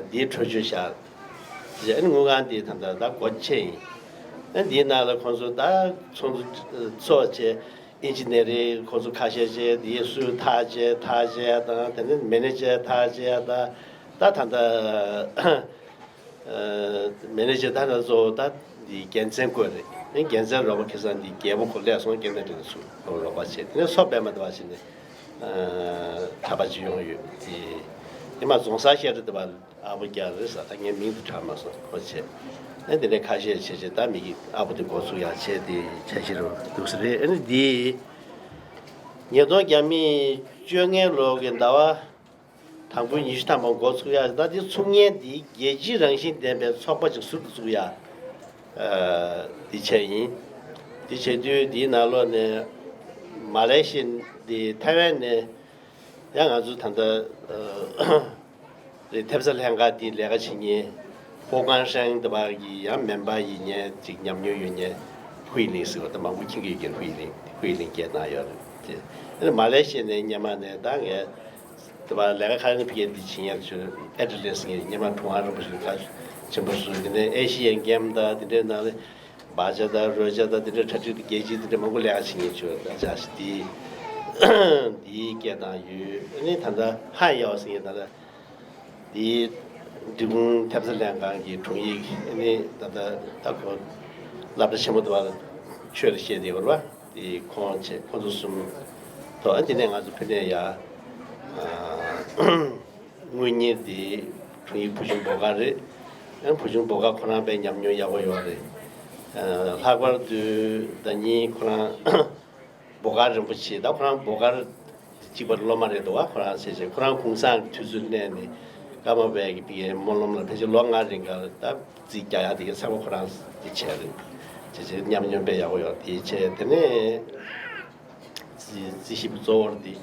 འདིའི་འཕྲོ་ཆོས་བཞག་ཅེས་ཨ་ནི་དངུལ་ཁང་འདི་ད་ལྟ་ད་སྒོ་ཕྱེ་ཡིན། ཨ་འདིའི་ནང་ལ་ཁོང་ཚོ་ད་ཚོགས་འདུ་ཚོགས་བྱས་ཨིན་ཇི་ནེ་རིང་ཁོང་ཚོ་ཁ་ཤས་བྱས་འདིའི་སུའུ་ཐག་བཅད་ཐག་བཅད་དང་དེ་ནས་མེ་ནེ་ཇར་ཐག་བཅད་དང་ད་ད་ལྟ། མེ་ནེ་ཇར་ད་ལྟ་གཙོ་བོ་ད་འདི་རྒྱལ་མཚན་བསྐོས་རེད། ཨེ་རྒྱལ་མཚན་རོགས་པ་ཁེ་སང་འདི་རྒྱལ་པོ་ཁོ་ལས་སོང་རྒྱལ་མཚན་དེ་ཚོ་རོགས་པ་བྱས་དེ་ནས་སོ་པད་མ་དེ་བ་ཞིག་ནས་གྲྭ་པ་ཅིག་ཡོང་ཡོད་དེ། ཨེ་མ་རྫོང་སར་བཤད་རེད་དེ་བ་ཨ་བོ་རྒྱལ་རེད་ས་ད་ངས་མིང་དེ་གྲགས་མ་སོང་ཁོ་བྱས། ཨེ་དེ་ནས་ཁ་ཤས་བྱས་བྱས་ད་མི་གི་ཨ་བོ་དེ་འགོ་ཚུགས་ཡག་བྱས་དེ་བྱས་ཤི་རོ་འདུག་ས་རེད། ཨེ་ནི་འདི་ཉིས་སྟོང་བརྒྱ་མེད་བཅོ་ལྔའི་ལོ་གི་ཟླ་བ། དང་པོའི་ཉི་ཤུ་ཐམ་པ་འགོ་ཚུགས་ཡག་ད་འདི་ཚུགས་མཁན་འདི་རྒྱལ་སྤྱིའི་རང་བཞིན་ལྡན་པའི་ཚོགས་པ་ཅིག་ཟུར་དུ་བཙུགས་ཡག་འདི་བྱས་ཡིན། འདི་བྱེད་དུས་འདིའི་ནང་ལོགས་ནས་མ་ལེ་ཤི་ཡ་འདི་ཐའེ་ཝན་ནས་ཡང་ང་ཚོ་ད་ལྟ་རེད་ཐེབས་རྩ་ལྷན་ཁང་འདི་ལས་ཀ་བྱེད་མཁན་ཧོ་ཀང་ཧྲེང་ད་བར་གྱི་ཡང་མེམ་པར་ཡིན་མཁན་ཅིག་ཉམས་མྱོང་ཡོད་མཁན་ཧུའི་ལིང་ཟེར་བ་ད་མང་པོ་མཁྱེན་གྱི་ཡོད་མཁན་ཧུའི་ལིང་ཧུའི་ལིང་སྐད་བཏང་ཡོད་རེད་དེ། མ་ལེ་ཤི་ཡ་ནས་སྔོན་མ་ནས་ད་ངས། དེ་བ་ལས་ཀ་ཁ་ནས་ཕ་གིར་འདི་བྱེད་ཡག་ཆུ་ཨེ་ཏི་ལེ་སི་ངས་སྔོན་མ་གྲུབ་དབང་རིན་པོ་ཆེ་ག་ཆེན་པོ་བཟོས་དེ་ནས་ཨེ་ཤི་ཡན་གེམ་དང་དེ་འདྲའི་ནང་ལ་བ་ཅ་དང་རོ་ཅ་དང་དེ་འདྲའི་གྲ་སྒྲིག་དང་རྒྱལ་སྤྱིའི་དེ་འདྲའི་མང་པོ་ལས་ཀ་བྱེད་ངེས་ཆུ་ད་ཆ་ཞིག་དེ་འདིའི་སྐད་བཏང་ཡོད། ཨ་ནི་ད་ལྟ་ཧན་ཡའོ་ཟེར་ངས་ད་ལྟ་དེའི་འབྲི་གུང་ཐེབས་རྩ་ལྷན་ཁང་གི་དྲུང་ཡིག་ཨ་ནི་ད་ལྟ་ད་ཁོ་སློབ་གྲྭ་ཆེན་པོ་དེ་བ་ལ་ཆོས་ལ་བཤད་དེ་ཡོད་རེད་བ། དེ་ཁོང་བྱས་ཁོང་ཚོ་གསུམ་ཐོག་ཨ་དེ་ནས་ང་ཚོ་ཕུ་ནས་ཡ་དངུལ་གཉེར་དེ་དྲུང་ཡིག་བུ་ཆུང་བོ་དཀར་རེད། ཨ་བུ་ཆུང་བོ་དཀར་ཁོ་རང་དཔེ་ཉམས་མྱོང་ཡག་པོ་ཡོད་རེད། ལྷག་པར་དུ་ཟླ་ཉིན་ཁོ་རང་བོ་དཀར་རིན་པོ་ཆེ་ད་ཁོ་རང་བོ་དཀར་གཅིག་པར་སློབ་མ་རེད་འདུག་བ། ཁོ་རང་བྱས་བྱས་ཁོ་རང་གུང་སེང་གི་དུས་ཚོད་གནས་ནས་ཀརྨ་པའི་གི་སྨོན་ལམ་ལ་ཕལ་ཆེར་ལོ་ལྔ་རིང་ག་ད། རྩིས་རྒྱག་ཡག་དེ་གའི་ཚང་མ་ཁོ་རང་དེ་བྱས་རེད། བྱས་བྱས་ཉམས་མྱོང་དཔེ་ཡག་པོ་ཡོད་དེ་བྱས་དེ་ནས་རྩིས་རྩིས་ཞིབ་གཙོ་བོར་དེ་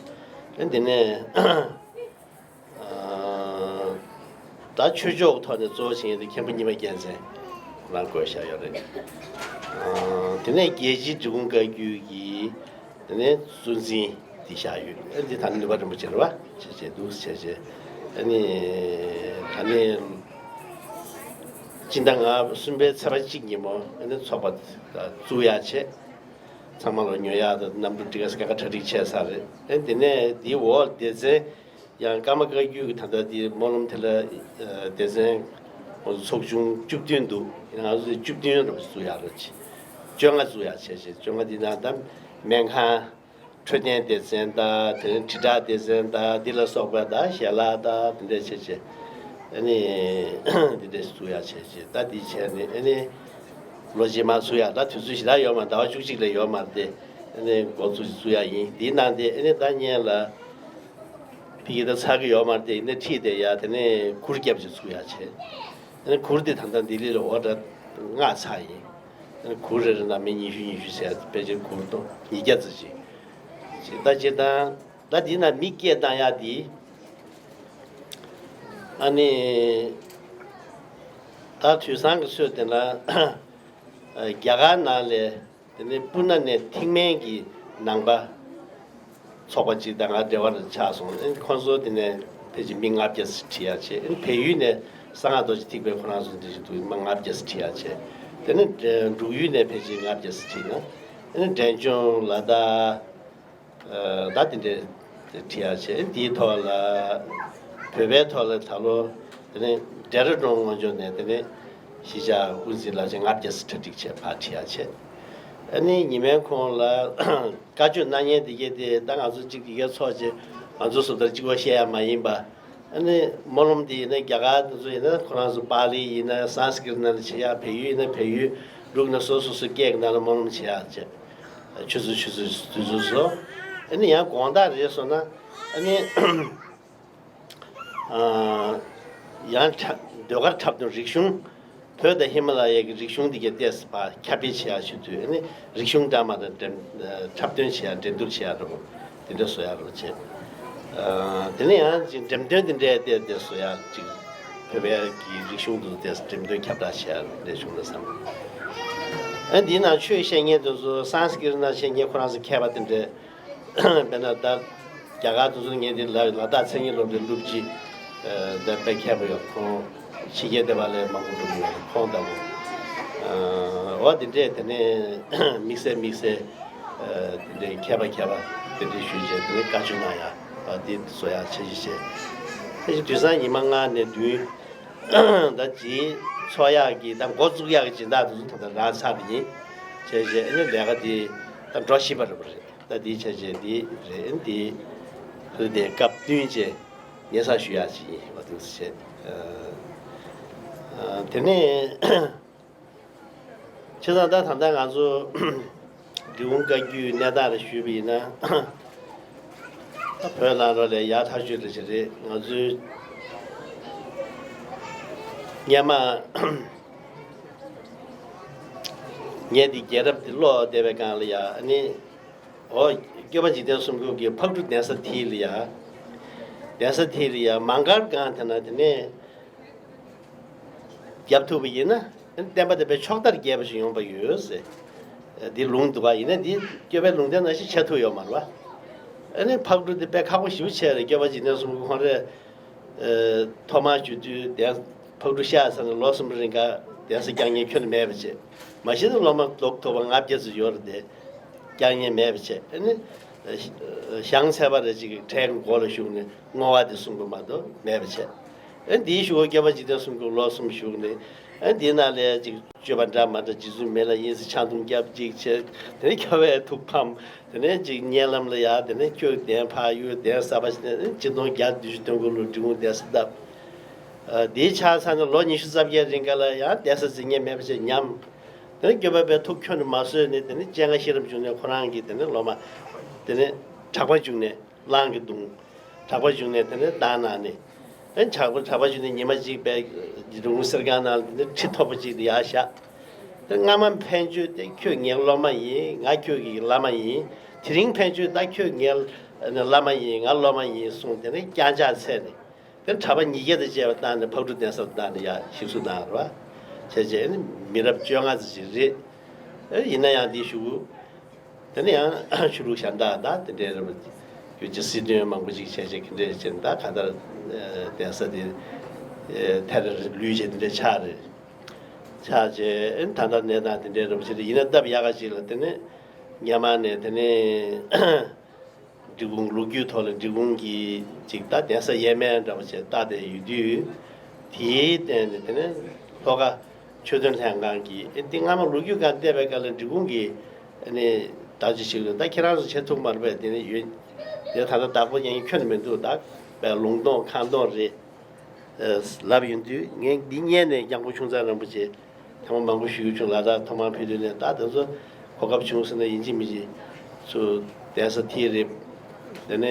ཨ་དེ་ནས་ད་ཆོས་ཕྱོགས་ཐོག་ནས་གཙོ་བོ་བྱེད་མཁན་དེ་མཁན་པོ་རྙིང་མ་རྒྱལ་མཚན་ཁོ་རང་བསྐོས་བཞག་ཡོད་རེད། དེ་ནས་རྒྱལ་སྤྱིའི་འབྲི་གུང་བཀའ་བརྒྱུད་ཀྱི། དེ་ནས་གཙོ་འཛིན་འདི་བཞག་ཡོད། ཨ་འདི་ད་ནི་ནུས་པ་རིན་པོ་ཆེ་རེད་བ། བྱས་བྱས་འདུག་བྱས་བྱས་ཨ་ནི་ད་ནི་སྤྱི་ཟླ་ང་གསུམ་པའི་ཚེས་པ་གཅིག་ཉིན་མོ་ཨ་ནི་ཚོགས་པ་བཙུགས་ཡག་བྱས། ཚང་མ་ལ་ཉོ་ཡག་དང་གནམ་གྲུ་འགྲིག་ག་ས་ག་གྲ་སྒྲིག་བྱས་ཚར་རེད། ཨ་འདི་ནས་འདིའི་འོག་སྡེ་ཚན་ཡང་ཀརྨ་བཀའ་བརྒྱུད་ཀྱི་ད་ལྟ་འདི་སྨོན་ལམ་དེ་ལ་སྡེ་ཚན་ཚོགས་ཆུང་བཅུ་བདུན་འདུག་ཡང་ང་ཚོ་བཅུ་བདུན་རུ་བཙུགས་ཡག་རེད། བཅོ་ལྔ་བཙུགས་ཡག་བྱས་བྱས་བཅོ་ལྔ་འདི་ནང་ད་སྨན་ཁང་། འཕྲོད་བསྟེན་སྡེ་ཚན་དང་དེ་ནས་དྲིལ་བསྒྲགས་སྡེ་ཚན་དང་འདི་ལ་སོགས་པ་དང་ཞལ་ལག་དང་དེ་འདྲས་བྱས་བྱས་ཨ་ནི་འདི་འདྲས་བཙུགས་ཡག་བྱས་བྱས་ད་འདི་བྱས་ནས་ཨ་ནི་ལོ་རྗེས་མ་ཚུགས་ཡག་ད་དུས་ཚོད་ཞེ་དྲག་ཡོད་མ་རེད། ཟླ་བ་བཅུ་གཅིག་ལས་ཡོད་མ་རེད་དེ་ཨ་ནི་འགོ་ཚུགས་ཚུགས་ཡག་ཡིན། འདིའི་ནང་དེ་ཨ་ནི་ད་བརྙན་ལ་ཕ་གི་ད་ཚར་གི་ཡོད་མ་རེད་དེ་ཡིན་ན་ཁྲིད་དེ་ཡག་དེ་ནས་གུར་རྒྱབ་ཅིག་ཚུགས་ཡག་བྱས་ཨ་ནི་གུར་དེ་ད་ལྟ་ལྡི་ལི་ལ་འོ་ད་ལྔ་ཚར་ཡིན། གུར་རེ་རེ་ནང་མི་ཉི་ཤུ་ཉི་ཤུ་ཟེར་ཕལ་ཆེར་གུར་དང་ཉིས་བརྒྱ་ཙམ་ཅིག་ཅིག་ད་ཅིག་དང་ད་འདི་ན་མི་སྐད་བཏང་ཡག་འདི་ཨ་ནི་ད་དུས་སང་གི་ཚོད་དེ་ན་རྒྱ་གར་ནང་ལས་དེ་ནས་སྤུ་ན་ནས་ཐིག་སྨན་གྱི་ནང་པ། ཚོགས་པ་གཅིག་དང་ང་འབྲེལ་བ་ཆགས་སོང་། ཨེ་ཁོང་ཚོ་དེ་ནས་ཕལ་ཆེར་མི་ལྔ་བརྒྱ་ཙམ་ཁྲིད་ཡག་བྱས། ཨེ་བལ་ཡུལ་ནས་གསང་སྔགས་རྡོ་རྗེ་ཐེག་པའི་ཁོ་རང་ཚོ་འདི་བཞིན་དུ་མི་ལྔ་བརྒྱ་ཙམ་ཁྲིད་ཡག་བྱས། དེ་ནས་འབྲུག་ཡུལ་ནས་ཕལ་ཆེར་ལྔ་བརྒྱ་ཙམ་ཁྲིད་ན། ཨེ་འབྲས་ལྗོངས་ལ་དྭགས་ད་དེ་འདྲས་ཁྲིད་ཡག་བྱས། དེའི་ཐོག་ལ་བོད་པའི་ཐོག་ལ་ད་ལོ་དེ་ནས་ཌེ་ར་ཌུན་སྔོན་ལྗོངས་ནས་དེ་ནས་གཞིས་ཆགས་དབུ་འཛིན་ལགས་ཀྱིས་ལྔ་བརྒྱ་ཙམ་གྲ་སྒྲིག་བྱས་ཕར་ཁྲིད་ཡག་བྱས། ཨ་ནི་ཉི་མའི་ཁོང་ལ་བཀའ་ཆོས་གནང་མཁན་དེ་གས་དེ་ད་ང་ཚོ་གཅིག་དེ་གས་ཚོགས་བྱས་ང་ཚོ་སུ་དང་གཅིག་པ་བཤད་ཡ་མ་ཡིན་པ། ཨ་ནི་སྨོན་ལམ་དེ་ཡིན་ན་རྒྱ་གར་དེ་ཚོ་ཡིན་ན་ཁོ་རང་ཚོ་པཱ་ལི་ཡིན་ན་སཾ་སྐྲྀཏ་ནང་ལ་བྱེད་ཡ། བལ་ཡུལ་ཡིན་ན་བལ་ཡུལ་འབྲུག་ན་སོ་སོ་སོ་སྐད་ཀྱི་ནང་ལ་སྨོན་ལམ་བྱེད་ཡ་བྱས། ཆུ་ཚོད་ཆུ་ཚོད་དུས་ཚོད་བཟོ། ཨ་ནི་ཡང་དགོང་དག་རེད་སོང་ན་ཨ་ནི། ཡང་འཁྲབ་ཟློས་གར་འཁྲབ་སྟོན་རིག་གཞུང་། བོད་དང་ཧི་མ་ལ་ཡའི་གི་རིག་གཞུང་འདི་གའི་ཏོག་ཙམ་ཕར་ཁྱབ་སྤེལ་བྱེད་ཡག་བྱེད་དུས་ཨ་ནི་རིག་གཞུང་འདྲ་མི་འདྲ་འགྲེམས་འཁྲབ་སྟོན་བྱེད་ཡག་འགྲན་བསྡུར་བྱེད་ཡག་འདྲ་པོ་དེ་འདྲ་བཟོ་ཡག་རོགས་བྱེད། དེ་ནས་ཡང་ཅིག་འགྲེམས་སྟོན་དེ་འདྲའི་ཏོག་ཙམ་བཟོ་ཡག་ཅིག་བོད་པའི་གི་རིག་གཞུང་དུ་ཏོག་ཙམ་འགྲེམས་སྟོན་ཁྱབ་བསྒྲགས་བྱེད་ཡག་འདྲ་བྱུང་ན་བསམ། ཨ་འདིའི་ནང་ཆོས་བཤད་མཁན་དེ་ཚོ་སཾ་སྐྲྀཏ་ནང་བཤད་མཁན་ཁོ་རང་ཚོ་མཁས་པ་དེ་འདྲའི། དཔེར་ན་ད་རྒྱ་གར་དུ་ཚོ་ངས་འདི་ལ་ལ་དྭགས་མཚན་ཉིད་སློབ་གྲྭའི་སློབ་སྤྱི་ད་དཔེ་མཁས་པོ་ཡོད་ཁོང་། ཕྱི་རྒྱལ་སྡེ་བ་ལས་མང་པོ་འགྲོ་གི་ཡོད་ཁོང་ལྟ་བུ། འོ་དེ་འདྲས་དེ་ནས་དམིགས་བསལ་དམིགས་བསལ་དེ་འདྲས་མཁས་པ་མཁས་པ་དེ་འདྲས་ཞུས་བྱས་དེ་ནས་བཀའ་ཆོས་གནང་ཡ་འདི་བཟོ་ཡ་འཆར་གཞི་བྱས། དེ་བཞིན་དུས་སང་ཉི་མ་ལྔ་ནས་བདུན་ད་རྗེས་ཚོགས་ཡག་གི་ད་འགོ་བཙུགས་ཡག་གི་སྦྱིན་བདག་དེ་ཚོ་ད་ལྟ་རག་ཚར་བ་ཡིན། བྱས་བྱས་ཨ་ནི་ལས་ཀ་དེ་ད་འགྲོ་བཞིན་པ་རེད་པ་རེད། ད་དེའི་ཆ་བྱད་འདི་རེད། འདི་ཁུལ་དེ་སྐབས་བསྟུན་བྱས་སྙན་སེང་ཞུ་ཡག་ཅིག་ཡིན་པ་འདུག་ཟེར་བྱས། དེ་ནས་བྱས་ཙང་ད་ད་ལྟ་ང་ཚོ་འབྲི་གུང་བཀའ་བརྒྱུད་གནས་སྟངས་ལ་ཞུས་པ་ཡིན་ན། ད་བོད་ནང་ལོགས་ལ་ཡག་ཐག་ཆོད་ལ་ཅིག་རེད། ང་ཚོའི་སྔས་མ་ངས་འདི་རྒྱལ་རབས་འདི་ཀློག་བསྡད་པའི་སྒང་ལ་ཡ་ཨ་ནི། ཨོ། སྐྱོབ་པ་འཇིག་རྟེན་གསུམ་མགོན་གྱི་ཕག་གྲུ་གདན་ས་མཐིལ་ལ་ཡ། གདན་ས་མཐིལ་ལ་ཡ་མང་སྒར་སྒང་དེ་ན་དེ་ནས་བརྒྱབ་ཐུབ་པ་ཡིན་ན་བསྟན་པ་དེ་དཔེ་ཕྱོགས་མཐར་རྒྱས་པ་ཞིག་ཡོང་པ་ཡོད་ཟེར། འདི་ལུང་འདུག་ག་ཡིན་ན་འདི་སྐྱོབ་པའི་ལུང་བསྟན་ནང་བཞིན་བྱ་ཐུབ་ཡོད་མ་རེད་པ། ཨ་ནི་ཕག་གྲུ་འདི་དཔེ་ཁག་པོ་ཞེ་པོ་ཆགས་རེད། སྐྱོབ་པ་འཇིག་རྟེན་གསུམ་མགོན་ཁོང་རས། ཐོག་མར་བཞུགས་དུས་གདན་ཕག་གྲུ་བཤམས་ཚར་ནས་ལོ་གསུམ་རིང་ག་གདན་ས་བསྐྱངས་མཁན་ཁྱོན་ནས་མེད་པ་བྱས། མ་གཞི་ནས་སློབ་མ་ལོ་དྲུག་པ་ལྔ་བརྒྱ་ཙམ་ཡོད་རེད་དེ། བསྐྱངས་མཁན་མེད་པ་བྱས། ཨ་ནི་ཞང་ཚལ་པ་རེ་གཅིག་གྲལ་གྱི་མགོ་ལ་བཞུགས་ནས་བསྔོ་བ་དེ་གསུང་གི་མ་གཏོགས་མེད་པ་བྱས། ཨ་ནི་དེའི་གཞུག་གུ་སྐྱོབ་པ་འཇིག་རྟེན་གསུམ་མགོན་ལོ་གསུམ་བཞུགས་ནས་ཨ་ནི་དེའི་ནང་ལ་ཅིག་སྤྱོད་པ་འདྲ་མི་འདྲ་རྗེ་བཙུན་མི་ལ་ཡིན་ཟེར་ཆང་འཐུང་རྒྱབ་ཅིག་བྱས། དེ་ནས་སྐྱོབ་པའི་ཐུགས་ཕམ། དེ་ནས་ཅིག་བརྙན་ལམ་ལ་ཡ་དེ་ནས་ཁྱོད་གདན་ཕར་གཡུག་གདན་གསར་པ་ཞིག་ནས་ཆིག་སྟོང་བརྒྱ་བདུན་ཅུ་དོན་དགུ་ལོར་འབྲི་གུང་གདན་ས་བཏབ། ཨ། དེའི་ཆ་ཚང་ནས་ལོ་ཉི་ཤུ་རྩ་བརྒྱད་རིང་ག་ལ་ཡང་གདན་ས་འཛིན་མཁན་མེད་པ་བྱས་ཉམས། དེ་ནས་སྐྱོབ་པ་པའི་ཐུགས་ཁྱོན་ནས་མ་བཟོད་ནས་དེ་ནས་སྤྱན་སྔ་ཤེས་རབ་འབྱུང་གནས་ཁོ་རང་གིས་དེ་ནས་སློབ་མ། དེ་ནས་གྲགས་པ་འབྱུང་གནས་གླང་གིས་བརྡུངས། གྲགས་པ་འབྱུང་གནས་དེ་ནས་བཏང་གནང་ནས། ཨ། གྲགས་པ་གྲགས་པ་འབྱུང་གནས་ཉི་མ་གཅིག་པའི་འབྲི་གུང་གསེར་ཁང་ནང་ལ་དེ་ནས་ཁྲི་མཐོ་པོ་གཅིག་ཏུ་ཡར་བཞག་དེ་སྔ་མ་ཕན་ཆོད་དེ་ཁྱོད་ངའི་སློབ་མ་ཡིན། ང་ཁྱོད་ཀྱི་བླ་མ་ཡིན། དེ་རིང་ཕན་ཆོད་ད་ཁྱོད་ངའི་བླ་མ་ཡིན། ང་སློབ་མ་ཡིན་གསུངས། དེ་ནས་བརྐྱངས་ཕྱག་འཚལ་ནས། དེ་གྲྭ་པ་ཉིས་བརྒྱ་དང་བཅས་པ་བཏང་ནས་ཕག་གྲུ་གདན་སར་བཏང་ནས་ཡར་གཞི་བཙུགས་གནང་བ་རེད་པ། བྱས་བྱས་ནི་མི་རབས་བཅོ་ལྔ་ཙམ་ཞིག་རེད། ཨེ། ཡིན་ན་ཡང་འདི་ཞུ། དེ་ནས་ཡང་ཆོས་ལུགས་གཞན་དག་དང་དེ་འདྲའི་རེད་པ། རྒྱུ་ཆ་སྲིད་དོན་མང་པོ་ཞིག་བྱས་བྱས་ག་འདྲས་བྱས་ནས་ད་གང་ལྟར་གདན་ས་དེ་ཐད་རི་ལུས་བྱས་དེ་འདྲས་ཆགས་རེད། ཆགས་བྱས་ཨེ་ད་ལྟ་གནས་སྟངས་དེ་འདྲའི་རེད་པ། བྱས་ཏེ་ཡིན་ན་སྟབས་ཡག་ག་ཅིག་ལ་དེ་ནས་སྔོན་མ་ནས་དེ་ནས། འབྲི་གུང་ལོ་རྒྱུས་ཐོག་ལ་འབྲི་གུང་གི་ཅིག་ད་གདན་ས་ཡས་མས་འདྲ་བ་ཅིག་བཏགས་བསྡད་ཡོད་དུས། དེའི་སྟེང་ནས་དེ་ནས་ལྷོ་ཁ་ཆོས་དོན་ལྷན་ཁང་གིས་ཨེ་འདི་སྔ་མ་ལོ་རྒྱུས་སྒང་བལྟས་པའི་སྐབས་ལ་འབྲི་གུང་གི་ཨ་ནི་བདག་ཅིག་ཞིག་ལ་ད་ཁྱེད་རང་ཚོ་བྱེད་ཐུབ་མ་རེད་པས། དེ་ནས་ཡོད་དེ་ད་ལྟ་བདག་པོ་ཉན་ཁྱོན་ནས་མི་འདུག་ད་བས་ལུང་སྟོང་ཁང་སྟོང་རེད། ལབ་ཡོང་དུས་ངས་འདི་སྔོན་ནས་སྐྱབས་མགོན་ཆུང་ཚང་རིན་པོ་ཆེ་ཐེངས་མ་མང་པོ་ཞུ་རྒྱུ་བྱུང་། ལ་དྭགས་ཐོག་མར་ཕེབས་དུས་ནས་ད་དེ་ཚོ་གོ་སྐབས་བྱུང་ཟེར་ན་ཡིན་གཅིག་མིན་གཅིག་ཚུར་གདན་ས་མཐིལ་རེད། དེ་ནས་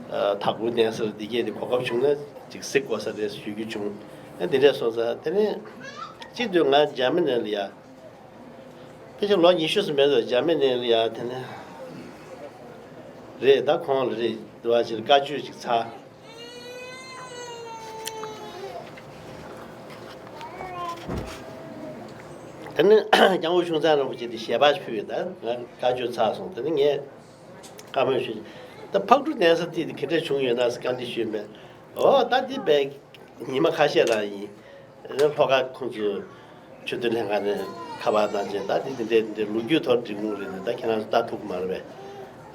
དྭགས་པོའི་གདན་སར་འདི་གས་དེ་གོ་སྐབས་བྱུང་ན་ཅིག་གཟིགས་དགོས་ས་རེད་ཞུ་རྒྱུ་བྱུང་། ཨ་འདི་འདྲས་སོང་ཙང་དེ་ནས་གཅིག་དུས་ང་འཇར་མ་ནི་ལ་ཡ། ཕལ་ཆེར་ལོ་ཉི་ཤུ་ཙམ་མེད་དུ་འཇར་མ་ནི་ལ་ཡ་དེ་ནས་རེད། ད་ཁོང་ལ་རེད་འདུག་བ་ཅིག་བཀའ་ཆོས་ཅིག་ཚར། དེ་ནས་སྐྱབས་མགོན་ཆུང་ཚང་རིན་པོ་ཆེ་དེ་ཞལ་པར་ཕུལ་ཡོད། ད་ང་བཀའ་ཆོས་ཚར་སོང་། དེ་ནས་ངས་བཀའ་མོལ་ཞུས། ད་ཕག་གྲུ་གདན་ས་དེ་དེ་ག་འདྲ་བྱུང་ཡོད་ན་ཟེར་བཀའ་འདྲི་ཞུས་པས། ཨོ་ད་དེ་བས་ཉི་མ་ཁ་ཤས་རང་ཡིན། ལྷོ་ཁ་ཁོང་ཚོ་ཆོས་དོན་ལྷན་ཁང་ནས་ཁ་པར་བཏང་བྱས། ད་དེ་དེ་འདྲའི་འདྲའི་ལོ་རྒྱུས་ཐོག་འབྲི་གུང་རེད་ནས་ད་ཁྱེད་རང་ཚོ་ལྟ་ཐུབ་ཀྱི་མ་རེད་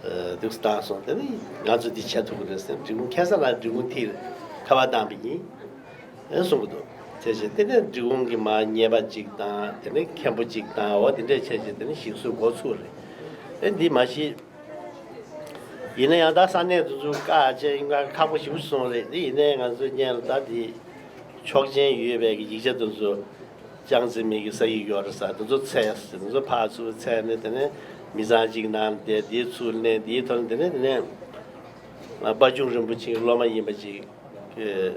པས། འདུག་སེ་བཏང་སོང་། དེ་ནི་ང་ཚོ་འདི་བྱེད་ཐུབ་ཀྱི་རེད་ཟེར། འབྲི་གུང་ཁ་སང་རང་འབྲི་གུང་མཐིལ་ཁ་པར་བཏང་བ་ཡིན། ཨེ་གསུང་གི་འདུག་བྱས་བྱས་དེ་ནས་འབྲི་གུང་གི་མ་མཉེས་པ་གཅིག་དང་དེ་ནས་མཁན་པོ་གཅིག་དང་འོ་དེ་འདྲས་བྱས་བྱས་དེ་ནས་ཞིག་གསོ་འགོ་ཚུགས་རེད། ཨེ་འདི་མ་གཞི་ཡིན་ན་ཡང་ད་ས་གནས་དེ་ཚོ་བཀག་བྱས་ཡིན་ཁག་པོ་ཞེ་པོ་སོང་རེད། དེ་ཡིན་ནའི་ང་ཚོ་སྔོན་ལ་ད་དེ་ཆོག་མཆན་ཡོད་པའི་གི་ཡིག་ཆ་དེ་ཚོ་ཅང་ཙེ་མིན་གྱི་ས་ཡིག་ཡོད་རེད་ས་དེ་ཚོ་འཚོལ་དེ་ཚོ་ཕར་ཚུར་འཚོལ་ནས་དེ་ནས་མི་ཚང་གཅིག་ནང་དེ་དེའི་ཚུར་ལེན་དེའི་ཐོག་ནས་དེ་ནས་དེ་ནས་དཔལ་གཅུང་རིན་པོ་ཆེའི་སློབ་མ་ཡིན་པ་ཅིག་གི་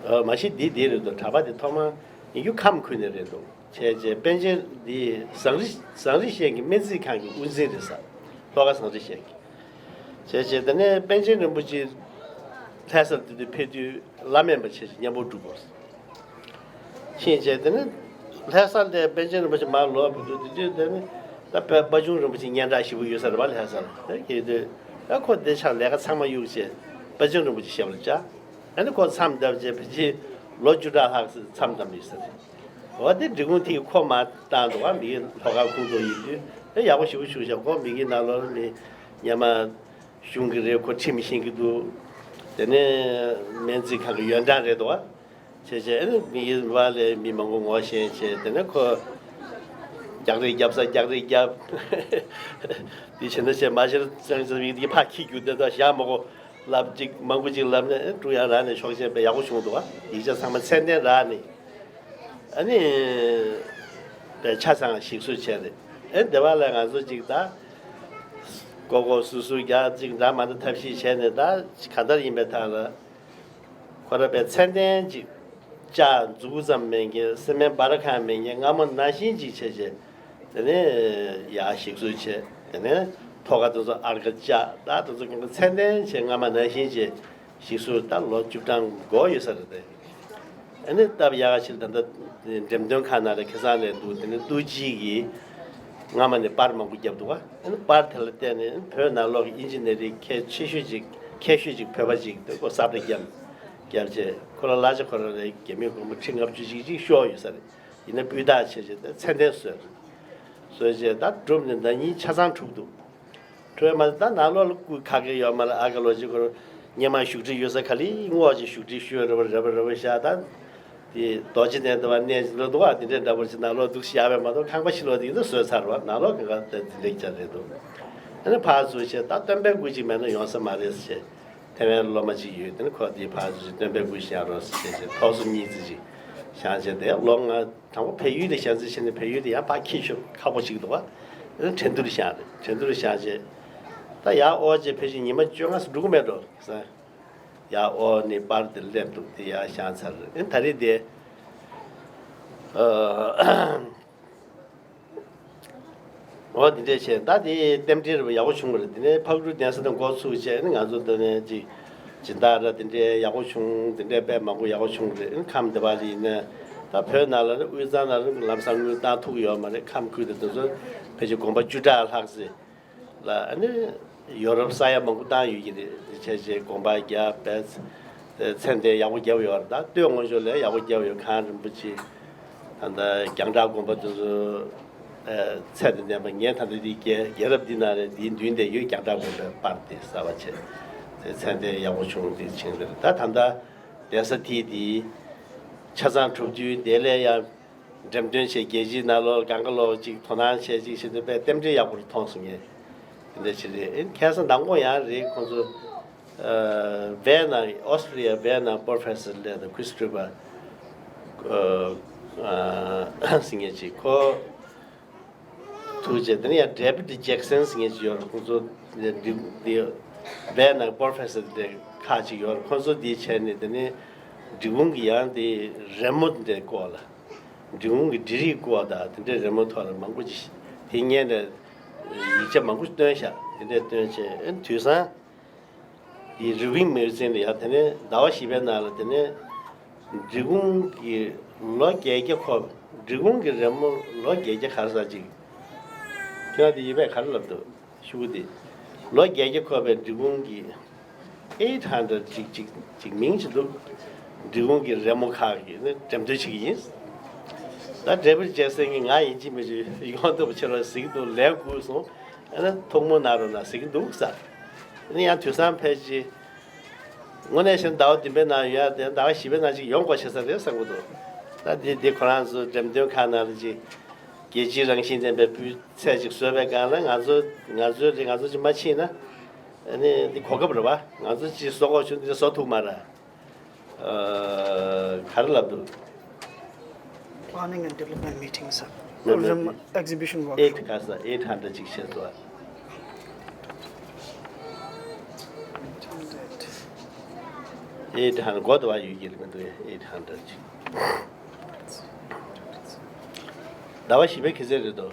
མ་གཞི་འདི་འདི་རེད་འདུག་གྲྭ་པ་དེ་ཐོག་མར་ཡིན་རྒྱུ་ཁམས་ཁུལ་ནས་རེད་འདུག་བྱས་རྗེས་པཎ་ཆེན་འདི་ཟངས་རི་ཟངས་རི་ཤན་གྱི་སྨན་རྩིས་ཁང་གི་དབུ་འཛིན་རེད་ས། ལྷོ་ཁ་ཟངས་རི་ཤན་གྱི། བྱས་རྗེས་དེ་ནས་པཎ་ཆེན་རིན་པོ་ཆེ་ལྷ་སར་དེ་དུས་ཕེབས་དུས་བླ་སྨན་པ་བྱས་རྗེས་མཉམ་པོ་འགྲུབ་དགོས། ཕྱིན་རྗེས་དེ་ནས་ལྷ་སར་ལས་པཎ་ཆེན་རིན་པོ་ཆེ་མར་ལོག་བུ་དུ་དེ་དུས་དེ་ནས་ད་དཔལ་དཔལ་གཅུང་རིན་པོ་ཆེ་སྙན་གྲགས་ཞེ་པོ་ཡོད་ས་རེད་བ། ལྷ་སར་དེ་གི་དུས་ད་ཁོ་དེ་ཆར་ལས་ཀ་ཚང་མ་གཡུག་བྱས་དཔལ་གཅུང་རིན་པོ་ཆེ་ཞབས་ལ་བཅར། ཨ་ནི་ཁོ་མཚམས་བརྒྱབ་རྗེས་ཕལ་ཆེར་ལོ་བཅུ་ཕྲག་ལྷག་ཙམ་མཚམས་བསྡམས་ཡོད་ས་རེད། འོ་དེ་འབྲི་གུང་དེ་ཁོ་མར་བཏང་འདུག་བ། མི་གི་ལྷོ་ཁ་ཁོངས་གཏོགས་ཡིན་དུས་ཨེ་ཡག་པོ་ཞེ་པོ་བྱུང་ཤག་ཁོ་མི་གི་ནང་ལོགས་ནི་སྔོན་མ་གཞུང་གི་རེད། ཁོ་ཁྲིམས་ཤེས་ཀྱི་འདུག་དེ་ནས་སྨན་རྩིས་ཁང་གི་ཡོན་ཀྲང་རེད་འདུག་བ། བྱས་བྱས་ཨེ་ནི་མི་གི་བ་ལས་མི་མང་པོ་ངོ་ཤེས་བྱས་དེ་ནས་ཁོ་རྒྱག་རེས་རྒྱབ་ས་རྒྱག་རེས་རྒྱབ། དེ་བྱས་ན་བྱས་མ་བྱས་ན་ཙང་ཙང་མི་གི་ཕར་འཁྱེར་རྒྱུ་དེ་དང་ཞག་མང་པོ། ལབ་ཅིག་མང་པོ་ཅིག་ལབ་ནས་ཀྲུང་དབྱང་རང་ནས་ཤོག་ཆེན་དཔེ་ཡག་པོ་བྱུང་འདུག་བ། ཡིག་ཆ་ཚང་མ་ཚད་ལྡན་རག་ནས་ཨ་ནི་དཔེ་ཆ་ཚང་ཞིག་གསོ་བྱས་རེད། ཨེ་འདི་བ་ལ་ང་ཚོ་ཅིག་ད་ཀོ་ཀོ་སུ་སུ་རྒྱག་ཅིག་འདྲ་མ་འདྲ་ཐབས་ཤེས་བྱས་ནས་ད་ག་འདྲ་ཡིན་པའི་ཐད་ལ་ཁོ་ར་དཔེ་ཚད་ལྡན་ཅིག་ལྕགས་མཛུབ་གུ་ཙམ་མེད་མཁན་སི་མེན་འབར་ཁང་མེད་མཁན་སྔ་མོ་ནང་བཞིན་ཅིག་བྱས་བྱས། དེ་ནས་ཡར་ཞིག་གསོ་བྱས། དེ་ནས་ཐོག་ཁ་དེ་ཚོ་ཨར་ཀ་བཅག་ད་དེ་ཚོ་གང་ག་ཚད་ལྡན་བྱས་སྔ་མ་ནང་བཞིན་བྱས་ཞིག་གསོ་ད་ལོ་བཅུ་གྲངས་འགོར་ཡོད་ས་རེད་དེ། ཨ་ནི་སྟབས་ཡག་ཕྱིར་ད་ལྟ་འགྲེམས་སྟོན་ཁང་ནང་ལ་ཁ་སང་ལས་འདུག་དེ་ནས་ཏུའུ་ཅི་གིས་སྔ་མ་ནས་པར་མང་པོ་བརྒྱབ་འདུག་བ། ཨ་ནི་པར་དེ་ལ་བལྟས་ནས་བོད་ནང་ལོགས་ཀྱི་ཨིན་ཇི་ནེ་རིང་གལ་ཆེ་ཤོས་ཅིག་མཁས་ཤོས་ཅིག་བོད་པ་ཅིག་དེ་ཁོ་ས་བཀྲ་བརྒྱབ། བརྒྱབ་བྱས་ཁོ་ལ་གླ་ཆ་ཁོ་རང་ལ་རྒྱ་མིའི་སྒོར་མོ་ཁྲི་ལྔ་བཅུ་ཅིག་ཅིག་ཤོར་ཡོད་ས་རེད། ཡིན་ན་སྤུས་དག་བྱས་བྱས་ཏེ་ཚད་ལྡན་བཟོས། བཟོས་བྱས་ད་གྲུབ་ནས་ཟླ་གཉིས་ཆ་ཚང་གྲུབ་འདུག་གྲུབ་མ་ད་ནང་ལོགས་ལ་སྐུ་ཁ་སྐད་ཡོད་མ་རེད། ཨ་ཁ་ལོ་ཅིག་ཁོ་སྔོན་མ་བཞུགས་ཁྲི་ཡོད་ས་ག་ལེ་སྔོག་ཅིག་བཞུགས་ཁྲི་ཤོད་རེ་བ་རེ་བ་རེ་བ་ཤ་ད་དེ་རྡོ་རྗེ་གདན་དུ་བ་གནས་ལ་འདུག་བ། དེ་འདྲའི་འདྲ་པོ་ཅིག་ནང་ལོགས་འདུག་ཤི་ཡ་བས་མ་གཏོགས་ཁང་པ་ཕྱི་ལོགས་དེ་ཚོ་བཟོས་ཚར་བ། ནང་ལོགས་གང་ག་དེ་འདྲའི་ཅག་རེད་འདུག་ཨ་ནི་ཕར་ཚུར་བྱས་ད་སྟོན་པའི་སྐུ་ཅིག་མེད་ན་ཡོང་ས་མ་རེད་ཟེར་བྱས། ཐེ་ཝན་ལོ་མ་གཅིག་ཡོད། དེ་ནི་ཁོ་དེའི་ཕར་ཚུར་སྟོན་པའི་སྐུ་བཞེངས་རོགས་ཟེར་བྱས་ཐོག་སོ་གཉིས་ཙི་ཅིག་བཞེངས་བྱས་དེ་ལོ་ལྔ་དང་པོ་བལ་ཡུལ་ལ་བཞེངས་ཙི་བྱས་ནས་བལ་ཡུལ་དེ་ཡང་ཕར་འཁྱེར་ཤོག་ཁག་པོ་ཅིག་འདུག་བ། དེ་ནི་ཁྲེང་ཏུར་བཞེངས་རེད། ཁྲེང་ཏུར་བཞེངས་བྱས་ད་ཡར་ཨོ་ཅེ་ཕལ་ཆེར་ཉི་མ་བཅོ་ལྔ་ཙམ་འགྲོ་གི་མེད་འགྲོ་ཟེར། ཡར་ཨོ་ནི་པར་དེ་སླེབས་འདུག་དེ་ཡར་བཞེངས་ཚར་རེད། ད་རེས་དེ་ཨ། འོ་འདི་འདྲས་བྱས་ད་དེ་རྟེན་འབྲེལ་རེད་པ། ཡག་པོ་བྱུང་བ་རེད། དེ་ནས་ཕག་གྲུ་གདན་ས་དང་འགོ་ཚུགས་བྱས་ནི་ང་ཚོ་འདི་ནས་ཅིག་སྦྱིན་བདག་ར་དེ་འདྲས་ཡག་པོ་བྱུང་། དེ་འདྲས་དཔེ་མང་པོ་ཡག་པོ་བྱུང་བ་རེད། ཁམས་དེ་བ་ལ་ཡིན་ན་ད་བོད་ནང་ལ་ནི་དབུས་གཙང་ནང་ལ་ལམ་སང་དངུལ་བཏང་ཐུབ་ཡོད་མ་རེད། ཁམས་ཁུལ་དེ་དེ་ཚོ་ཕལ་ཆེར་དགོན་པ་བཅུ་ཕྲག་ལྷག་ཙམ་ལ་ཨ་ནི་ཡོ་རོབ་ས་ཡ་མང་པོ་བཏང་ཡོད་ཀྱི་རེད། དེ་བྱས་བྱས་དགོན་པ་བརྒྱབ་པས་ཚད་ལྡན་ཡག་པོ་བརྒྱབ་ཡོད་རེད། ད་སྟོད་མངོན་ཕྱོགས་ལ་ཡག་པོ་བརྒྱབ་ཡོད། གངས་རིན་པོ་ཆེ། ད་ལྟ་རྒྱང་བསྒྲགས་དགོན་པ་དེ་ཚོ་ཨ་ཚད་དང་ལྡན་པ། ངས་ད་ལྟ་འདི་རྒྱལ་རྒྱལ་རབས་འདི་ནང་ལ་འདིའི་མདུན་དེ་ཡོད། རྒྱང་བསྒྲགས་དགོན་པའི་པར་དེ་གསར་པ་བྱས་དེ་ཚད་ལྡན་ཡག་པོ་བྱུང་། འདི་ཕྱིན་རེད། ད་ད་ལྟ་གདན་ས་དེ་འདི་ཆ་ཚང་གྲུབ་དུས་དེ་ལས་ཡང་འགྲེམས་སྟོན་བྱས་རྒྱལ་སྤྱིའི་ནང་ལོགས་གང་ག་ལོག་ཅིག་དོ་སྣང་བྱས་ཅིག་བྱེད་དུས་དཔེ་རྟེན་འབྲེལ་ཡག་པོ་རེད་མཐོང་སོང་ངས། དེ་འདྲ་ཞིག་རེད། ཨེ་ཁ་སང་མདང་དགོང་ཡང་རེད། ཁོང་ཚོ་ཨ་ཝེ་ན་ཨོ་སི་ཊྲེ་ལི་ཡ་ཝེ་ན་པོ་རོ་ཕེ་སར་ལས་དང་ཁུ་སི་ཊི་རི་པ་ཨ་ཟེར་མཁན་ཅིག་ཁོ་ཐུག་རྗེས་དེ་ནས་ཡང་ཌེ་བིཌ་ཇེག་སན་ཟེར་མཁན་ཅིག་ཡོད་རེད། ཁོང་ཚོ་འདི་འདི་ཝེ་ན་པོ་རོ་ཕེ་སར་དེ་ཁག་ཅིག་ཡོད་རེད། ཁོང་ཚོ་འདི་བྱས་ནས་དེ་ནས་འབྲི་གུང་གི་ཡང་དེ་རི་མོ་དེ་སྐོར་ལ། འབྲི་གུང་གི་འབྲི་རིགས་སྐོར་དང་དེ་འདྲའི་རི་མོ་ཐོག་ལ་མང་པོ་ཅིག་དེ་སྔོན་ནས་ཡིག་ཆ་མང་པོ་བཏོན་ཤག་དེ་འདྲས་བཏོན་བྱས་ཨེ་དུས་སང་དེ་རི་ཝིང་མེ་ག་ཛིན་ལ་ཡང་དེ་ནས་ཟླ་བ་བཞི་པའི་ནང་ལ་དེ་ནས་འབྲི་གུང་གི་ལོ་བརྒྱད་བརྒྱ་འཁོར། འབྲི་གུང་གི་རི་མོ་ལོ་བརྒྱད་བརྒྱ་ག་རེ་ཟེར་ཅིག་ཁྱེད་རང་དེ་ཡིན་པས་ག་རེ་ལབ་འདུག་ཤོག་གུ་དེ། ལོ་བརྒྱད་བརྒྱ་འཁོར་བའི་འབྲི་གུང་གི་ཨེ་ཐན་ཌེ་རེཌ་ཅིག་ཅིག་ཅིག་མིང་ཅིག་འདུག་འབྲི་གུང་གི་རི་མོ་ཁག་གི་ནི་འགྲེམས་སྟོན་བྱེད་ཀྱི་ཡིན། ད་ཌེ་བིཌ་ཇེག་སན་གྱིས་ང་ཡིན་གཅིག་མིན་གཅིག་ཡོང་ཐུབ་པ་ཕྱིར་རོགས་ཟེར་གྱི་འདུག་ལས་འགུལ་སོང་། ཨ་ནི་ཐུགས་སྨོན་གནང་རོགས་གནང་ཟེར་གྱི་འདུག་ས། ཨ་ནི་ཡང་དུས་སང་ཕལ་ཆེར་ དངོས་གནས་བཤད་ན་ཟླ་བ་བདུན་པའི་ནང་ཡོད་ཡ་དེ་ཟླ་བ་བཞི་པའི་ནང་ཅིག་ཡོང་དགོས་བྱེད་ས་རེད་བསམ་གྱི་འདུག་ད་འདི་འདི་ཁོ་རང་ཚོ་འགྲེམས་སྟོན་ཁང་ནང་ལ་ཅིག་རྒྱལ་སྤྱིའི་རང་བཞིན་ལྡན་པའི་སྤུས་ཚད་ཅིག་བཟོས་པའི་སྒང་ལ་ང་ཚོ་ང་ཚོའི་རེད། ང་ཚོ་ཅིག་མ་ཕྱིན་ན་ཨ་ནི་འདི་གོ་སྐབས་རེད་བ། ང་ཚོ་ཅིག་བཟོ་དགོས་བྱུང་། འདི་བཟོ་ཐུབ་མ་རེད། ཨ། ག་རེ་ལབ་འདུག Planning and development meetings. Exhibition workshop. Eight ག་ས་eight hundred ཅིག་བཤད་འདུག eight hundred གོ་དུ་བ་ཡོད་ཀྱི་མི་འདུག eight hundred ཅིག་ཟླ་བ་བཞི་པའི་གི་ཚད་རེད་དོ།